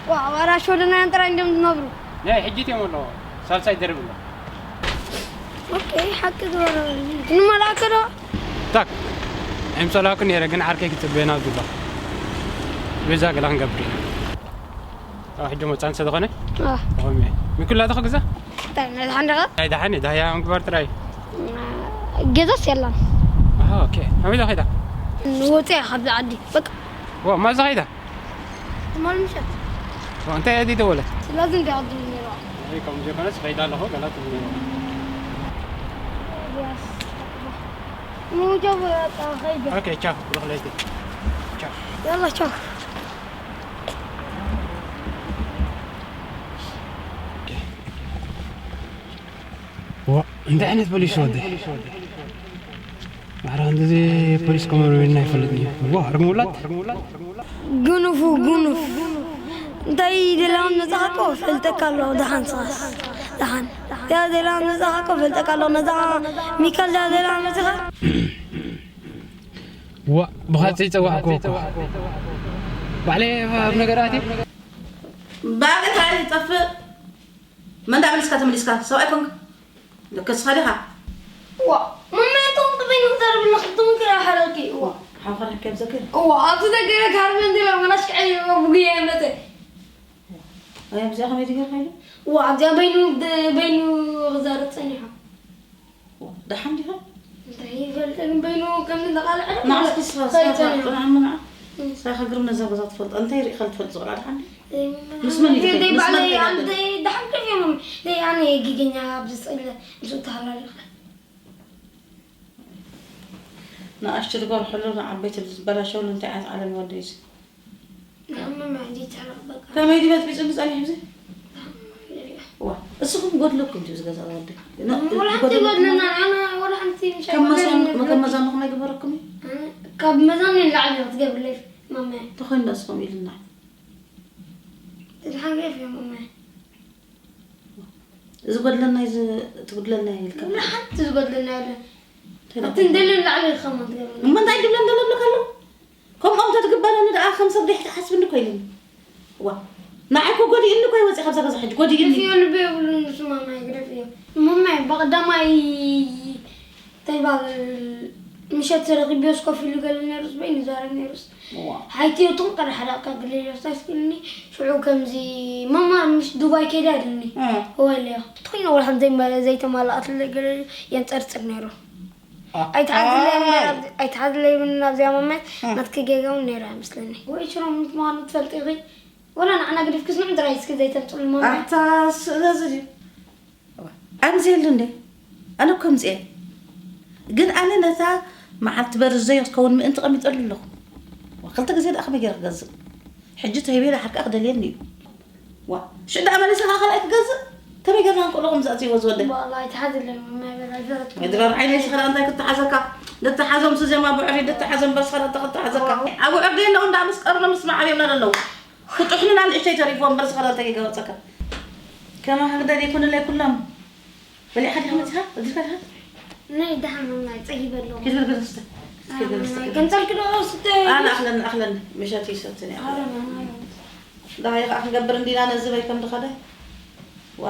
ዋ፣ ኣባራ ሾደናያን ጥራይ እንድዮም ዝነብሩ። ናይ ሕጂ እትዮም ኣለዎ። ሳልሳይ ደርብ ኣሎ። ኦኬ፣ ሓቂ ዝበረ። ክንመላእከ ዶ? ታክ። ኣይምሰላኩ ነይረ፣ ግን ዓርከይ ክጽበየና ኣሎ። በዛ ገላ ክንገብር ኢና። ኣብ ሕጂ መጻን ስለ ዝኾነ፣ አ። ተኾሚ። ሚኩላ ተኸ ግዛ? እንታይ፣ ናይ ደሓን ደኻ? ናይ ደሓን፣ ዳህያ ምግባር ጥራይ። ገዛስ የላን። ኣሃ፣ ኦኬ። ኣበይ ዶ ኸይዳ? ንወጽእ እያ ካብዚ ዓዲ። በቃ። ዋ፣ ማዛ ኸይዳ? ትማል ምሸት። ዋ፣ እንታይ እያ ደወለት? ስለዚ እንታይ ቅድም ነይሩ? ኣይ፣ ከም ዘይኮነስ ኸይዳ ኣለኹ፣ ገላ ትብል ነይሩ። ያስ። ሙጆ በቃ ኸይዳ። ኦኬ፣ ቻው። ብሩኽ ለይቲ። ቻው። ያላ፣ ቻው። ዋ፣ እንታይ ዓይነት ፖሊስ ወደ? ማዕረ እንደዚ ፖሊስ ከመሩ ይልና ይፈልጥ እዩ። ዋ፣ ርግም ውላድ። ጉኑፉ፣ ጉኑፍ። እንታይ ደላም ነጻ እኮ ፈልጠካ ኣለኹ፣ ደሓን ስኻስ። ደሓን። ያ ደላም ነጻ እኮ ፈልጠካ ኣለኹ፣ ነዛ ሚካል ዳ ደላም ነጻ። ዋ፣ ብኻጽ ይጸዋዕኩ እኮ። ባዕለይ ኣብ ነገራት እየ። ባገት ኣይጠፍእ። መን ዳ መሊስካ ተመሊስካ? ሰብኣይ ኮንክ? ልክስኻ ዲኻ? ዋ፣ መማይ ተውንት በይኑ ዘርብ ለኽትም ክራ ሓረቂ። ዋ፣ ሓንኸር ሕከብ ዘክር። ዋ፣ ኣብቲ ዘገረ ጋር መንዲላ መናሽ ቀይ ብጉያ መተ። ኣይ፣ ኣብዚኣ ከመይ ትገርካ ኢሉ? ዋ፣ ኣብዚኣ በይኑ፣ ደ-፣ በይኑ ክዛረብ ጸኒሑ። ዋ፣ ደሓን ዲኻ? እንታይ ይፈልጥ ግን በይኑ ከም ተቃልዐ ንዓስ ክስኻ ኸይጸኒሑ። ንዓ፣ ንዓ። እም። ሳኻ ግርም ነዛ ገዛ ትፈልጥ። እንታይ ሪኢኻ ትፈልጥ ዝቕራ ደሓን? እም፣ ምስ መን እዩ ዘይባዕለይ ዝኸይድ? ምስ መን ትኸይድ? ኣንተ ደሓን ከፍ እዮም። ዘይ ኣነ የጊገኛ ኣብዚ ስእለ ምስ ተሃላሊኻ። ንኣሽቱ ዝገርሕሉ ንዓበይቲ ዝበላሸውሉ እንታይ ዓይነት ዓለም ይወደ እዩ እዚ? ንዓመ መዕዲ ተረቕ በቃ። ከመይ ድዩ በጥቢጹ ዝጸኒሕ እዚ? ንሪኦ። ዋ፣ እስኹም ጎድለኩም ድዩ ዝገዛ ወዲ? ወላ ሓንቲ ጎድለና፣ ኣነ ወላ ሓንቲ ምሻ ከም መዛን-፣ ጎድለና ከም መዛንኹም ኣይገበረኩም እዩ? ኣነ ካብ መዛን ንላዕሊ ክትገብርለይ ማማይ። ተኾይኑ እስኹም ኢልና። ትዝሓንገፍ እዮም ማማይ። እዚ ጎድለና እዩ፣ እዚ ትጉድለና እዩ ኢልካ። ወላ ሓንቲ ዝጎድለና የለን። እንታይ ኣብቲ እንደለ ንላዕሊ ኢልካ ማ ትገብርለይ? እሞ እንታይ ድብለን ደለብለካ ኣለዉ? ከምኦም ተትግበረኒ ደኣ ከም ሰብ ዲሕ ትሓስብኒ እኮ ኢሉኒ። ዋ፣ ንዓይ እኮ ጎዲእኒ እኮ ይወፅእ ካብዛ ገዛ ሕጂ፣ ጎዲእኒ። ግደፍዮ፣ ልቢ የብሉን ንሱ ማማይ፣ ግደፍዮ። ማማይ፣ ብቐዳማይ እንታይ ይበሃል፣ ምሸት ተረኺብዮስ ኮፍ ኢሉ ገለ ነይሩስ በይኑ ይዛረብ ነይሩስ። ዋ። ሓይትዮ ትም ቀረ ሓደ ኣካ ግሌዮስ ታስክልኒ፣ ሽዑ ከምዚ ማማ ምሽ ዱባይ ከይዳ ኢሉኒ። እ። ወለዮ። ትኾይነ ወላ ሓንቲ ዘይመ-፣ ዘይተማላኣትለ ገለ የንጸርጽር ነይሩ። ኣ-፣ ኣይትሓዝለይ እምበር ኣይ። ኣብ-፣ ኣይትሓዝለይ እውን ኣብዚኣ ማማይ እ። ናትኪ ጌጋ እውን ነይሩ ኣይመስለኒ። ወይ ሽሮም ምዃኑ ትፈልጢ ኢኺ? ወላ ንዓና ግድፍክስ ንዑ ጥራይ እስኪ ዘይተምፅሉ ማማይ። ኣታ ስእለ እዚ ድዩ? ኣምፅኤሉ እንዴ? ኣነ እኮ ኣምፅኤ። ግን ኣነ ነታ መዓልቲ በርዝደይ ክትከውን ምእንቲ ቀሚጠሉ ኣለኹ። ዋ፣ ክልተ ግዜ ደኣ ከመይ ገይረ ክገዝእ? ሕጂ ተሂበ ኢለ ሓርቃ ክደልየኒ እዩ። ዋ፣ ሽዑ ደኣ መሊሰ ከኣ ካልኣይ ክገዝእ? ከመይ ገይርና ንክእሎ ከምዚ ኣትይዎ ዝወደይ? ዋላ ኣይትሓዝለይ፣ ማማይ በል፣ ኣይፈረድኩን። ወይ ድራር ዓይነይ፣ ስኻ እንታይ ክትሓዘካ? ልትሓዞም ስዜማ ብዕሪ ልትሓዞም በስኻ እንታይ ክትሓዘካ? ዋው። ኣብ ብዕሪ ደየለዉ እንዳ ምስ ቀርኖም ምስ መዓብዮምና ዘለዉ። ክጥሕኑና ንእሽተይ ተሪፍዎም በስኻ እንታይ ይገበጸካ? ከማኻ ክደል ይኩንለይ ኩሎም። በሊዕኻ ዲኻ መጺኻ? ኣዚርካ ዲኻ? ናይ ደሓን ማማይ ጸጊበ ኣለኹ። ኪድ በል ገለ ስተ። እስኪ ገለ ስተ። ማማይ፣ ገንጸልኪ ዶ ስተ? ኣነ ኣኽለኒ፣ ኣኽለኒ። ምሸት ይሰትኒ። ኣረ ማማይ። ደሃይ ኸዓ ክንገብር እንዲና ነዚ በይ ከም ድኸደ። ዋ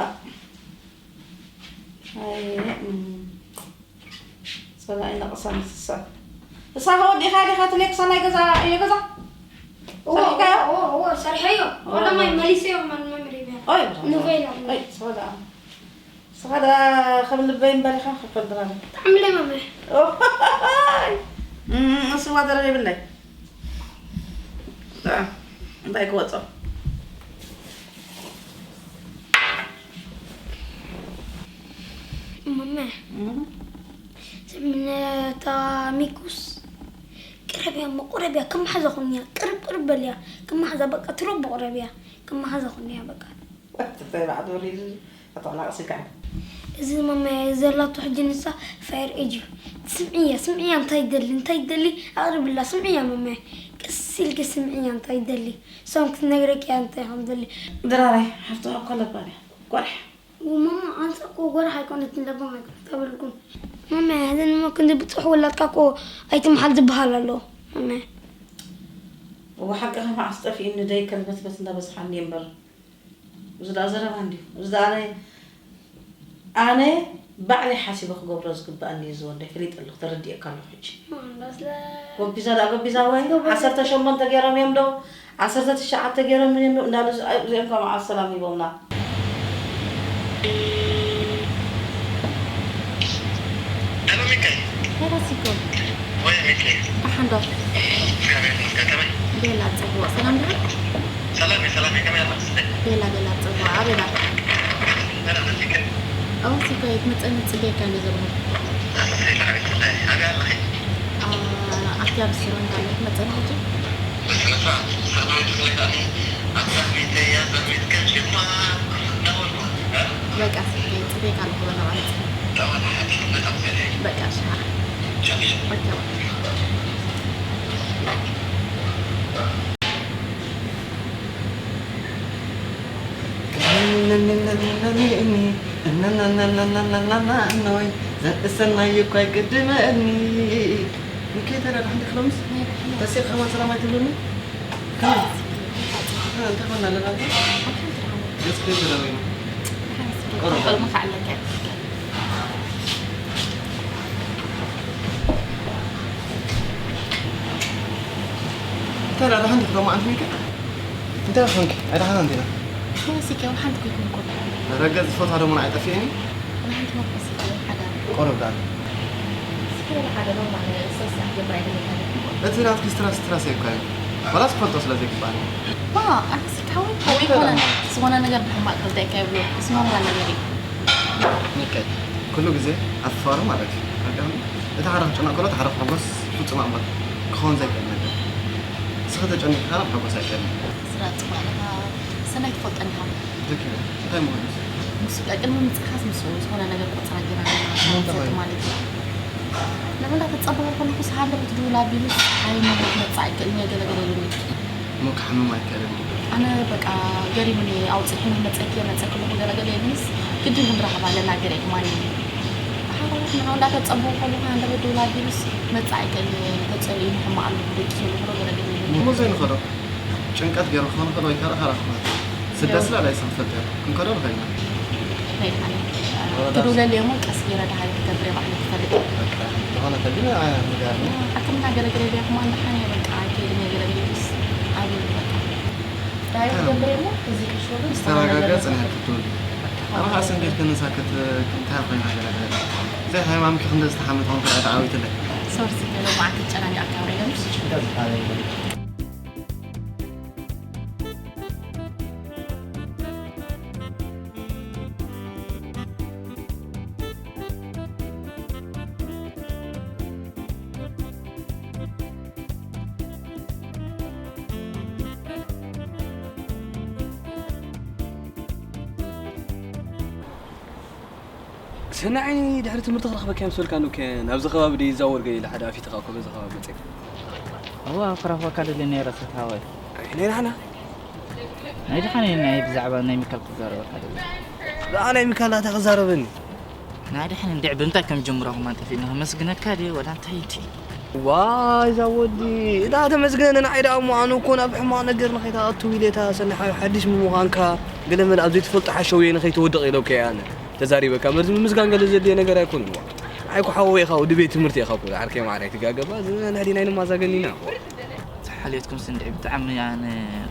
ኣይ እም፣ ጸላኢ ነቕሳ ንስሳ። እሳ ከወዲኻ ዲኻ ትለይ ክሳናይ ገዛ እዮ ገዛ? እዎ፣ ሰሪሕካዮ? እዎ፣ እዎ፣ እዎ፣ ሰርሐዮ። እዎ። ቀዳማይ መሊሰዮ መን መምሪ ብያ። ኦይ፣ ንቬላ። ኦይ፣ ሰወዳ። ስኻ ደኣ ከም ልበይ እምበር ኢኻ ክፈል ድራር። ብጣዕሚ ለይ መመ። ኦይ። እም፣ እስዋ ደረር ይብለይ። ደኣ፣ እንታይ ክወጾ? መመ። እም። ስምነታ ሚኩስ። ቅረብያ እሞ፣ ቅረብያ፣ ከም መሓዛ ኩንያ። ቅርብ፣ ቅርብ በልያ። ከም መሓዛ በቃ፣ ትረቦ ቅረብያ። ከም መሓዛ ኩንያ በቃ። እንታይ በዓል ወሪድ ኣተናቕስካ። እዚ ማማ ዘላቶ ሕጂ ንሳ ፋየር ኤጅ እዩ። ስምዕያ፣ ስምዕያ እንታይ ይደሊ፣ እንታይ ይደሊ ኣቕርብላ። ስምዕያ ማማ፣ ቀስ ኢልኪ ስምዕያ እንታይ ይደሊ። እሶም ክትነግረኪ እያ እንታይ ከም ደሊ። ድራረይ፣ ሓፍቲ እኮ ኣለባን እያ። ጓርሕ። ው ማማ፣ ኣንሳ እኮ ጓርሕ ኣይኮነትን፣ ለባም ኣይኮነት፣ ተበልኩም። ማማ፣ እዘን እሞ ክንዲ ብጽሕ ወላድካ እኮ ኣይትምሓል ዝበሃል ኣሎ። ማማ። እወ፣ ሓቅኻ መዓስ ጠፊእኒ፣ ደይ ከርበትበት እንዳበዝሓኒ እምበር። እዚ ደኣ ዘረባ እንድዩ። እዚ ደኣ ኣነ፣ ኣነ ባዕለይ ሓሲበ ክገብሮ ዝግብኣኒ እዩ ዝወደይ። ፈሊጠ ኣለኹ፣ ተረዲኤካ ኣለኹ ሕጂ። ማንዳስለ ጎቢዛ ደኣ ጎቢዛ ወይ? ጎቢዛ። ዓሰርተ ሸሞንተ ገይሮም እዮም ዶ? ዓሰርተ ትሽዓተ ገይሮም እዮም ዶ? እንዳሉ እዚ-፣ እዚኦም ከ መዓስ ሰላም ሂቦምና? ሄሎ ሚካኤል። ሄሎ ሲኮ። ወይ ሚካኤል። ደሓን ዶ? እግዚኣብሔር ይመስገን። ከመይ? ቤላ ጽቡቕ። ሰላም ዲኻ? ሰላም እየ፣ ሰላም እየ። ከመይ ኣለኺ? ቤላ፣ ቤላ ጽቡቕ። ኣበይ ኢኻ? ደህና ነሽ? ኦ፣ ሲኮ፣ ክትመጸኒ ጽበየካ እንደ ዘለኹ። እሰይ፣ ብጣዕሚ ጽቡቕ። ኣበይ ኣለኺ? ኣ፣ ኣብቲ ኣብ ሬስቶራንት ኣለኹ። ክትመጸኒ ሕጂ? በስነ ስርዓት። ሳልማዊት ክብለካ ኣነ ኣብዛ ቤተይ እያ፣ ኣብዛ ቤት ከም ጀማ እናበልኩ፣ እ? በቃ፣ ሲኮ፣ ጽበየካ ኣለኹ። በቃ፣ ማለት። ጠዋት ሓንቲ በጣም ዘለ። በቃ፣ እሺ። ቻው፣ ቻው። ኦኬ፣ በቃ። ዘእሰናይ እኮ ኣይቅድመኒ። ንከይ ተረዳ እንዲ ክሎምስ ተሴ ከማን ሰላም ኣይትብሉኒ? ከመይ? እንታይ ኮና ኣለና? ደስ ከይ ተረበይኑ። ቆርቆር ምኻዕ ኣለካ። እንታይ ደኣ ደሓን ዲኺ ሎማዓንቲ ሚኪ? እንታይ ኮንኪ? ኣይደሓናን ዲና? ወሲከ ሓንቲ ኮይኩም እኮ። ረገጽ ዝፈትዋ ደሞ ንዓይ ጠፊእኒ? ንሓንቲ መኮስ እኮ ሓዳር። ቆረብ ደኣ። ስለ ሓደ ኖርማል ሰስ ኣጀምራ ይደልካ። እቲ ናትኪ ስትራስ ስትራስ እኮ እዩ። ዋላስ ክፈልጦ ስለ ዘይግባእኒ። ባ፣ ኣነ ስርታዊ ወይ ኮነ ዝኾነ ነገር ብሕማቅ ክልተ ይካየብሎ። እስማማ ነገር እዩ። ሚኪ፣ ኩሉ ግዜ ኣብ ፍቕሪ ማለት እዩ። ኣጋጣሚ እቲ ሓደ ክጭነቕ ከሎ እቲ ሓደ ክሕጎስ ፍጹም ኣምር ክኸውን ዘይክእል ነገር። ንስኺ ተጨኒቕካ ናብ ሓጎስ ኣይትእለይ። ስራሕ ጽቡቕ ኣለኻ። ሰናይ ትፈልጠኒ ኢኻ። ልክ ኢኻ። እንታይ ምዃኑ? ምስ፣ ቅድሚ ምምጻእካስ ምስ ዝኾነ ነገር ቆጸራ ጌርና ነይርና። ንምንታይ? ማለት እዩ። ንመን እንዳተጸበኹ ከለኹስ ሃንደበት ድውል ኣቢሉስ፣ ኣይ፣ መብርህ መጻኢ ክእል ገለ ገለ ኢሉኒ። እሞ ክሓምም ኣይክእልን እዩ። ኣነ በቃ ገሪሙኒ፣ ኣውጺሑኒ፣ መጸኪ፣ መጸኪ ኣለኹ፣ ገለ ገለ ኢሉኒስ፣ ግድን ክንራኸብ ኣለና፣ ገለ ኢሉ ማለት እዩ። ብሓባር ንዓኡ እንዳተጸበኹ ከለኹ፣ ሃንደበት ድውል ኣቢሉስ፣ መጻኢ ክእል ተጸሊኡ፣ ንሕማቕ ኣለኹ፣ ደቂሱ ኣለኹ፣ ገለ ገለ ኢሉኒ። እሞ ዘይንኸዶ? ጭንቀት ገይሩ ክኾን ይኽእል ወይ ካልእ ካልእ ክኾን ይኽእል። ስደት ስለ ኣይሰንፈል ገይሩ ክንከዶ ንኽእል ኢና። ናይ ድሓን። ወረዳ ትድውለለይ እሞ ቀስ ገይረ ድሃይ ክገብር እየ ባዕለይ ክፈልጥ። በቃ፣ ዝኾነ ተግን ኣያ ንጋርኒ። ሕክምና ገለገለ ኢለ ከማን ድሓን እየ በቃ፣ ከይድ እየ ገለገለ ኢሉስ፣ ዓብዩ በቃ። ድሃይ ክገብር እየ እሞ፣ እዚ ቅርሺ ግን ዝተረጋጋ ዝኾነ ነገር ጽንሕ ክትብል። ኣነ ኸዓ ስንዴት ክንሳክት እንታይ ኮይና ገለገለ። ዘይ ሃይማኖት ክንደ ዝተሓመት ኾንክ ዳኣ ተዓዊትለይ። ሶርሲ ገለ ባዕክ ጨናኒ ኣካባቢ ኢለምስ። ሽዳ ዝሓለ ይበል። ሰናይ ድሕሪ ትምህርቲ ክረኽበካ እየ ምስ በልካ፣ ኑከ ናብዚ ከባቢ ድዩ ይዛወር ገለ ኢለ ሓደ ኣፊትኻ እኮ በዚ ከባቢ መጺእካ። እዋ፣ ክረኽበካ ደልየ ነይረ፣ ሰት ሃወይ። ኣይ፣ ናይ ናህና። ናይ ደሓን ናይ ብዛዕባ ናይ ሚካል ክዛረበካ ደልየ። ደኣ ናይ ሚካል እንታይ ክዛረበኒ? ናይ ደሓን እንድዒ ብምንታይ ከም ጀምራኹም ኣንጠፊእና ከመስግነካ ድየ ወላ እንታይ እቲ? ዋይ፣ እዛ ወዲ፣ እታ ተመስገነ ንዓይ ደኣ እሞ ኣነ እኮ ናብ ሕማቕ ነገር ንኸይትኣቱ ኢለ እታ ሰናይ ሓ-፣ ሓድሽ ምዃንካ ገለ መለ ኣብ ዘይትፈልጦ ሓሸውየ ንኸይትወድቕ ኢለካ እየ ኣነ ተዛሪበካ። መርዚ ምምስጋን ገለ ዘድልዮ ነገር ኣይኮነን። ዋ፣ ንዓይ እኮ ሓወይ ኢኻ፣ ወዲ ቤት ትምህርቲ ኢኻ እኮ። ዓርከይ ማዕረ ኣይትጋገባ፣ እዚ ንሕና ዲና ኣይንማዛገን ኢና። ሓልዮትኩም ስንድዒ ብጣዕሚ ኣነ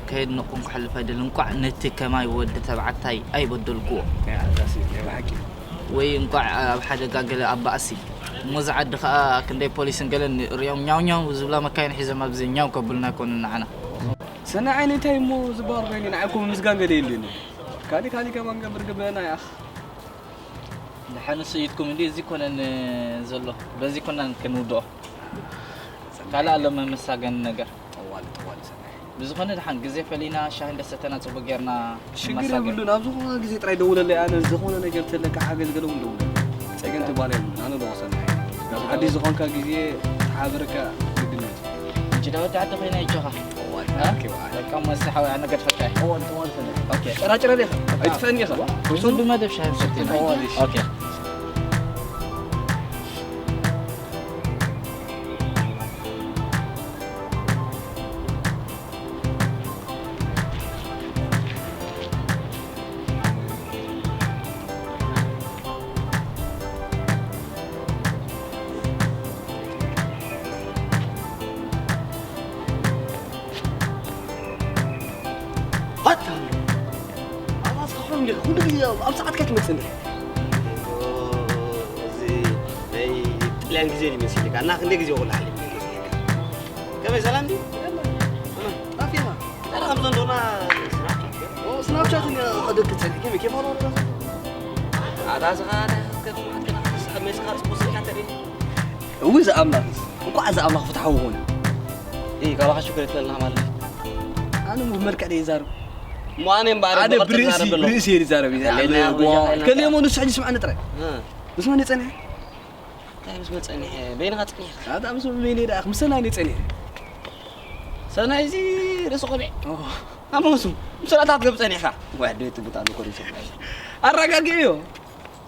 ከየድነቕኩም ክሓልፍ ኣይደልን። እንቋዕ ነቲ ከማይ ወዲ ተባዕታይ ኣይበደልክዎ። ያ፣ ዛሲ፣ ናይ ብሓቂ። ወይ እንቋዕ ኣብ ሓደጋ ገለ ኣብ ባእሲ። እሞ እዚ ዓዲ ኸኣ ክንደይ ፖሊስን ገለን ሪኦም ኛው ኛው ዝብላ መካይን ሒዞም ኣብዚ ኛው ከብሉና ኣይኮኑን ንዓና። ሰናይ ዓይነይ እንታይ እሞ ዝበሃል ኮይኑ ንዓኩም ምስጋን ገለ የልዩን። ካሊ ካሊ ከማን ገብር ግበና ያኽ። ደሓን እሱ ኢድኩም እንዲ እዚ ኮነን ዘሎ። በዚ ኮናን ክንውድኦ። ካልእ ኣሎ መመሳገኒ ነገር። ጠዋሊ፣ ጠዋሊ ሰናይ። ብዝኾነ ደሓን ግዜ ፈሊና ሻሂ እንዳሰተና ጽቡቅ ጌርና ሽግር ንመሳገን። የብሉን። ኣብ ዝኾነ ግዜ ጥራይ ደውለለይ። ኣነ ዝኾነ ነገር ተለካ ሓገዝ ገለ እውን ደውለለይ። ጸገም ትባል የብሉን። ኣነ ኣለኹ ሰናይ። ኣብ ዓዲ ዝኾንካ ግዜ ተሓበረካ ግድነት። እንጂ ዳወት ዓዲ ኮይና ይጆኻ። እዋን፣ እ? ኦኬ፣ እዋን። በቃ እሞ እስቲ ሓወይ ኣነ ገድፈካ እየ። እዋን፣ እዋን ሰናይ። ኦኬ። ጭራጭራ ዲኻ? ኣይትፈኒ ኢኻ። እሱ ብመደብ ሻሂ ሰቲና። እዋን፣ እሺ። ኦኬ። ኣታ ኣባስኻ ኾን ጌርካ ኩሉ ግዜ ኣብ ሰዓትካ ትመጽእ እንዲኻ። እዚ ናይ ጥልያን ግዜ እዩ መሲልካ። እና ክንደይ ግዜ ወላ ሓሊፍካ ይመስለካ? ከመይ ሰላም ድዩ? ጠፊኻ። ኣረ፣ ከም ዘንዶና ስናፕቻት ገለ። ኦ፣ ስናፕቻት እኒኣ ቀደድክ ጸኒሕ። ከመይ፣ ከመይ ፎሎ ኣረጋግጽ? ኣታ ስኻ፣ ኣታ ከም ማዕከና ክትስዕብ መሲኻ ርስ ፖስት ኢልካ ተርኢ። እውይ፣ እዚ ኣምላኽስ። እንቋዕ እዚ ኣምላኽ ፍትሓዊ ኾነ። እይ፣ ካባኻ ሽኮር የትለልና ማለት እዩ። ኣነ ሞ ብመልክዕ ደይ ይዛረብ። እሞ ኣነ እምበኣር ኣነ ብቕርጺ ብርእሲ፣ ይዛረብ ኣለኹ። ብርእሲ እየ ዝዛረብ። ይዛረብ። ከለየ ሞ ንሱ ሕጂ ስምዓኒ ጥራይ። እ። ምስ መን እየ ጸኒሐ? እንታይ ምስ መን ጸኒሐ? በይንኻ ጸኒሕካ? ኣታ ምስ በይነይ ደኣ፣ ምስ ሰናይ እየ ጸኒሐ። ሰናይ እዚ ርእሲ ቆቢዕ። ኦ። ኣሞሱ፣ ምስ ሰናይ ታት ገብ ጸኒሕካ? ዋይ፣ ደይ ትቡት ኣሉ ኮሪሰ። ኣረጋግዕዮ።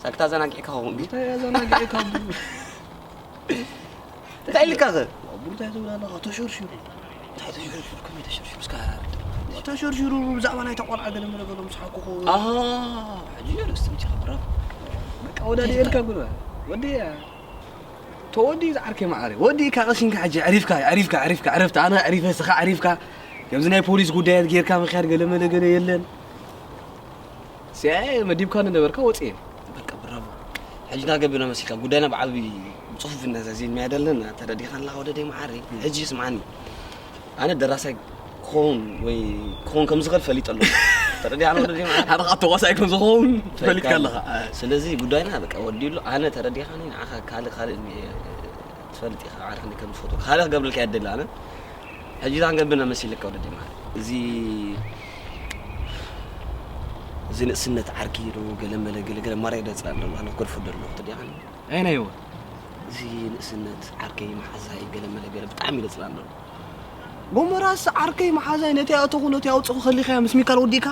ሳክታ ዘናጊዕካ ኸውን ድዩ? እንታይ ኣዘናጊዕካ? እንታይ ኢልካ ኸ? ቡርታይ ትብል ኣለኻ፣ ተሸርሽሩ። እንታይ ተሸርሽሩ? ከመይ ተሸርሽሩ? እስከ ኣረድእ። ተሸርሽሩ ብዛዕባ ናይታ ቆልዓ ገለ መለ ገለ ምስ ሓኩኹ። ኣሃ፣ ሕጂ ርእስቲ ምጺኻ ብራቮ። በቃ ወዳዲ እንታይ ኤልካ ኢልካ? ጉልባ። ወዲ እያ። ተወዲ ዝዓርከይ መዓረይ። ወዲ ኢካ ቀሲንካ ሕጂ ዕሪፍካ፣ ዕሪፍካ፣ ዕሪፍካ፣ ዕረፍቲ። ኣነ ዕሪፈ፣ ስኻ ዕሪፍካ። ከምዚ ናይ ፖሊስ ጉዳያት ጌርካ ምኽያድ ገለ መለ ገለ የለን። ሲኣይኤ መዲብካ ንነበርካ ወጽኤ። በቃ ብራቮ። ሕጂ ናገቢና መሲልካ ጉዳይና ብዓቢ ብጽፉፍ እናዛዚምና ደለና። ተረዲኻና ኣለኻ ወደደይ መዓረይ። ሕጂ ስምዓኒ። ኣነ ደራሳይ ክኸውን ወይ ክኸውን ከም ዝኽእል ፈሊጠ ኣለኹ። ተረዲኻና ወደደይ መዓረይ። ሓደ ካብ ተዋሳኣይ ከም ዝኸውን ፈሊጥካ ኣለኻ። ስለዚ ጉዳይና በቃ ወዲሉ። ኣነ ተረዲኻኒ ንዓኻ ካልእ ካልእ እኒ-፣ ትፈልጥ ኢኻ። ዓርክኒ ከም ዝፈትወካ። ካልእ ክገብረልካ እየ ደሊ ኣነ። ሕጂ እዛ ክንገብር መሲልካ ወደደይ መዓረይ። እዚ፣ እዚ ንእስነት ዓርኪ ዶ ገለ መለ ገለ ገለ ማርያ ደጽላ ኣለኹ። ኣነ ክገድፎ ደለኹ። ተረዲኻኒ? ኣየናይ እወ? እዚ ንእስነት ዓርከይ መሓዛይ ገለ መለ ገለ ብጣዕሚ ይደጽላ ኣለኹ። ጎመራስ ዓርከይ መሓዛይ ነቲ ኣእተኹ ነቲ ኣውጽኹ ከሊኻያ ምስ ሚካል ወዲእካ?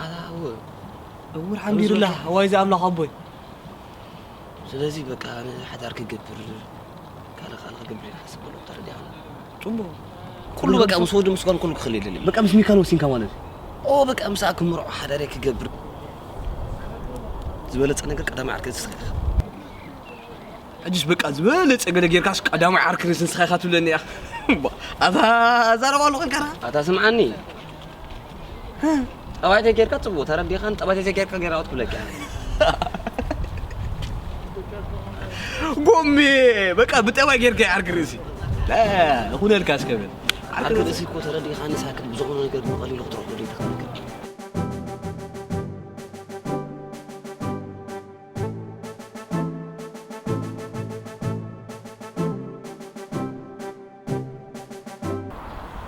ኣታ እወ። እውር ሓምዲርላህ፣ እወ። ዋይ ዝኣምላኽ ኣቦይ። ስለዚ በቃ ኣነ ሓዳር ክገብር፣ ካልእ ካልእ ክገብር እየ ዝሓስብ ዘለኹ፣ ተረዲኣኒ። ጽቡቕ። ኩሉ በቃ ምስ ወዲ ምስ ጓል ኩሉ ክኽእል የድልየኒ። በቃ ምስ ሚካል ወሲንካ ማለት እዩ? ኦ፣ በቃ ምሳኣ ክምርዖ፣ ሓዳር ክገብር። ዝበለጸ ነገር ቀዳማይ ዓርከይ ንስኻ ኢኻ። ሕጅስ በቃ ዝበለጸ ገለ ጌርካስ ቀዳማይ ዓርኪ ንስኻ ኢኻ ትብለኒ ኢኻ። እባ፣ ኣታ ኣዛረባ ኣለኹ ኢልካ ዳ? ኣታ ስምዓኒ። ጠባይ ተጌርካ ጽቡቕ ተረዲኻን፣ ጠባይ ተጌርካ ጌራ ኣውት ክብለካ። ጎሜ፣ በቃ ብጠባይ ጌርካ ይዓርክ ርእሲ። እ፣ እኹነልካ እስከ በል። ዓርክ ርእሲ እኮ ተረዲኻኒ ሳክት ብዝኾነ ነገር ብቐሊሉ ክትረኽቦ ዘይትኽእል ነገር።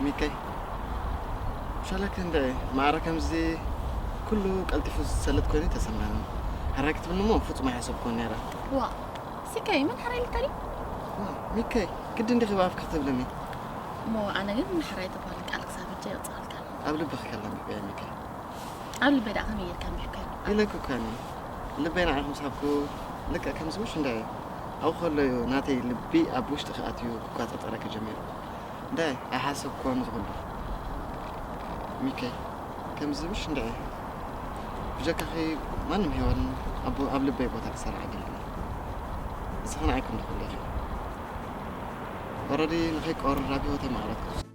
ሚከይ፣ ሸለክ እንደ ማዕረ ከምዚ ኩሉ ቀልጢፉ ዝሰልጥ ኮይኑ ተሰማኒ። ሕራይ ክትብልኒ እሞ ፍጹም ኣይሓሰብኩን ነይረ። ዋ፣ ሲከይ፣ መን ሕራይ ኢልካኒ? ዋ፣ ሚከይ፣ ግድን ዲኺ ብኣፍኪ ክትብልኒ? እሞ ኣነ ግን ሕራይ ተባህል ቃል ክሳብ ሕጂ የውጽኣልካ። ኣብ ልብኺ ከላ ሚከይ፣ ሚከይ። ኣብ ልበይ ደኣ ከመይ ጌርካ ኣንቢብካዮ? ኢለኪ እኮ እኔ፣ ልበይ ንዓኺ ምስ ሃብኩ፣ ልክዕ ከምዚ ምሽ እንዳ እዩ። ኣብኡ ከሎ እዩ ናተይ ልቢ ኣብ ውሽጥኺ ኣትዩ ክቆጻጸረኪ ጀሚሩ። እንታይ ኣይሓሰብኩዎን እዚ ኩሉ። ሚከይ፣ ከምዚ ምሽ እንድዒ። ብጀካኺ ማንም ሄዋን ኣብ፣ ኣብ ልበይ ቦታ ክሰርዓ ደሊ። ንስኺ ንዓይ ከም ትኽእሊ ኢኺ። ኦረዲ ንኸይቆርር ኣብ ህይወተይ ማዕረት ክውስድ።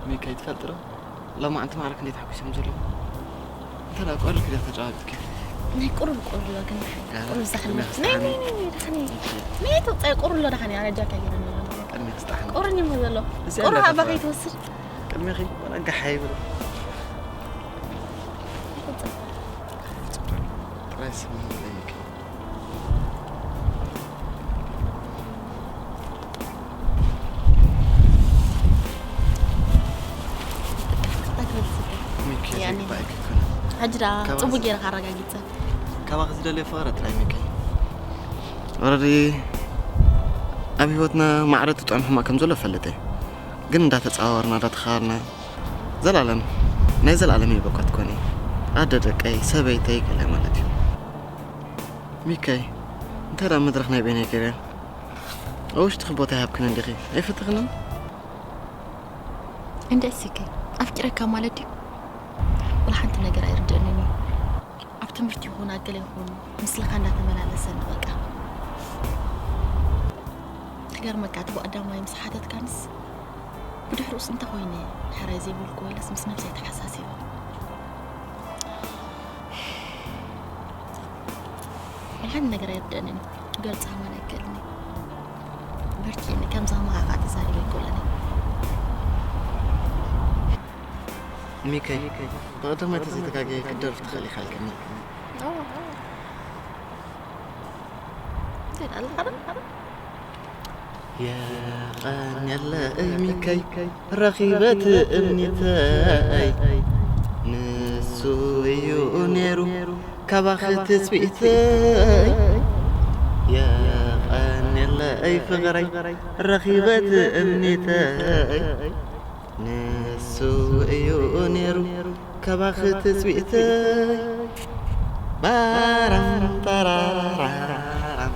ሚከ ይትፈልጥ ዶ? ሎማዓንቲ ማዕረ ክንደይ ተሓጒሶም ዘለዉ። እንተ ደኣ ቆልክ ዲኻ ተጨባቢጥኪ? ናይ ቁሩብ ቆልዋ ግን ቁሩብ ዛሕሊ። ቅድሚያ ክስጥሓኒ። ናይ፣ ናይ፣ ናይ፣ ዳሕኒ። እሺ። ናይ ትውጻይ ቁሩብ ኣሎ ዳሕኒ፣ ኣነ ጃካ ገይረ ነይረ። ቅድሚያ ክስጥሓኒ። ቁሩብ እሞ ዘሎ። እዚኣ ቁሩብ እንዳፈራ። ኣባኸይ ትወስድ። ቅድሚያኺ ዋላ ጋሓ ይብል። ጥራይ ስምዒት ጠይቂ። ሚኪ፣ ያኒ፣ ዘይግባእኪ ይኮነ። ሕጂ ደኣ ካባኺ ጽቡቅ ዝ-፣ ጌርካ ኣረጋጊጸ። ካባኺ ዝደልዮ ፍቕሪ ጥራይ ሚኪ። ኦረዲ ኣብ ህይወትና ማዕረ ትጥዕም ሕማቕ ከም ዘሎ እፈልጥ እየ። ግን እንዳተጻወርና፣ እንዳተኻልና፣ ዘላለም፣ ናይ ዘላለም ይበቃ ትኮኒ። ኣደ ደቀይ፣ ሰበይተይ ገለ ማለት እዩ። ሚከይ፣ እንታይ ደኣ መድረኽ ናይ በይነይ ገይረ? ኣብ ውሽጥኺ ቦታ ይሃብክን እንዲኺ፣ ኣይፈትኽንን? እንደ እሲከይ፣ ኣፍቂረካ ማለት ድዩ? ወላ ሓንቲ ነገር ኣይርድእንን እዩ። ኣብ ትምህርቲ ይኹን ኣብ ገለ ይኹን ምስልኻ እንዳተመላለሰ ንበቃ። ክገርመካ፣ እቲ ብቐዳማይ ምስ ሓተትካንስ ብድሕሪኡስ እንተ ኾይነ፣ ሕራይ ዘይበልኩ ወይለስ ምስ ነብሰይ ተሓሳሲበ። ወላ ሓንቲ ነገር ኣይርድእንን እዩ። ክገልጻ ከማን ኣይክእልን እዩ። በርትየኒ፣ ከምዛ ከማኻ ከዓ ተዛሪበ ኣይኮነን። ሚከይ፣ ብቐዳማይ ተዘይተጋግየ ክትደርፍ ትኽእል ኢኻ ኢልካኒ። እንታይ ደኣ ኣለኻ ደኣ? የቐንየለይ ሚከይ፣ ረኺበ ትእምኒተይ፣ ንሱ እዩ ነይሩ ካባኺ ትጽቢተይ። የቐንየለይ ፍቕረይ፣ ረኺበ ትእምኒተይ፣ ንሱ እዩ ነይሩ ካባኺ ትጽቢተይ። ባራም ጠራራም።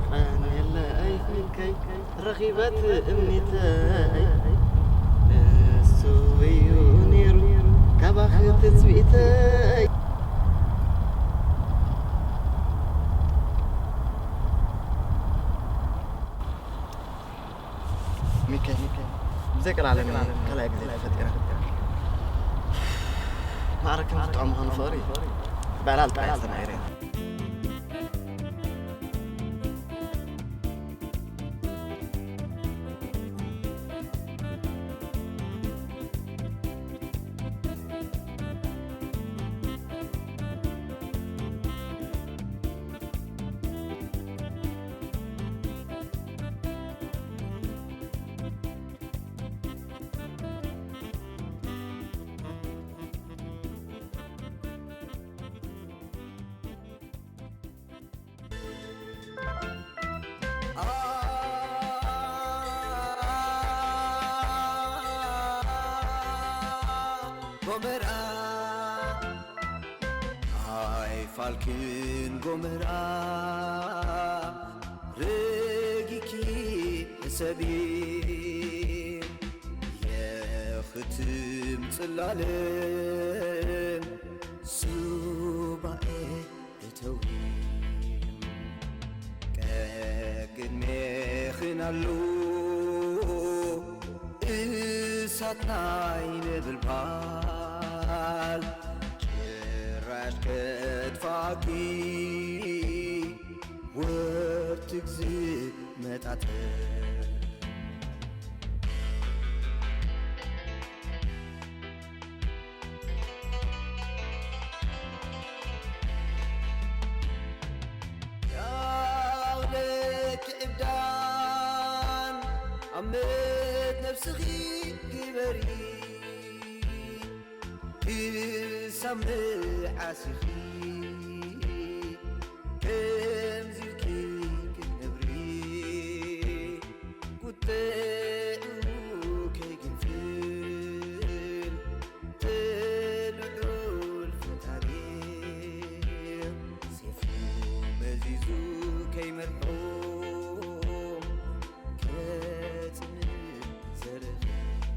የቐንየለይ ሚከይ፣ ረኺበ ትእምኒተይ፣ ንሱ እዩ ነይሩ ካባኺ ትጽቢተይ። ሚከይ፣ ብዘይ ቀልዓለም ካልኣይ ግዜ ተፈጢረ። ማዕረ ከም ዝጥዕም ምዃኑ ፍቕሪ ብዕላል ጥራይ ተማሂረ። ጎመራ ኣይፋልክን ጎመራ ረጊኪ ሕሰቢ የኽትም ጽላለም ሱባኤ እተዊ ቀቅድሜኽን ኣሎ እሳት ናይ ነበልባል ጭራሽ ከጥፋኪ ወርትግ ዝመጣጠር ያውለክ ዕብዳን ኣመት ነብስኺ ግበሪ ክሳብ መዓስ ኢኺ ከምዚ ኢልኪ ክትነብሪ? ቁጥዕኡ ከይግንፍል ተልዑል ፍንታሪ ሴፉ መዚዙ ከይመርዖ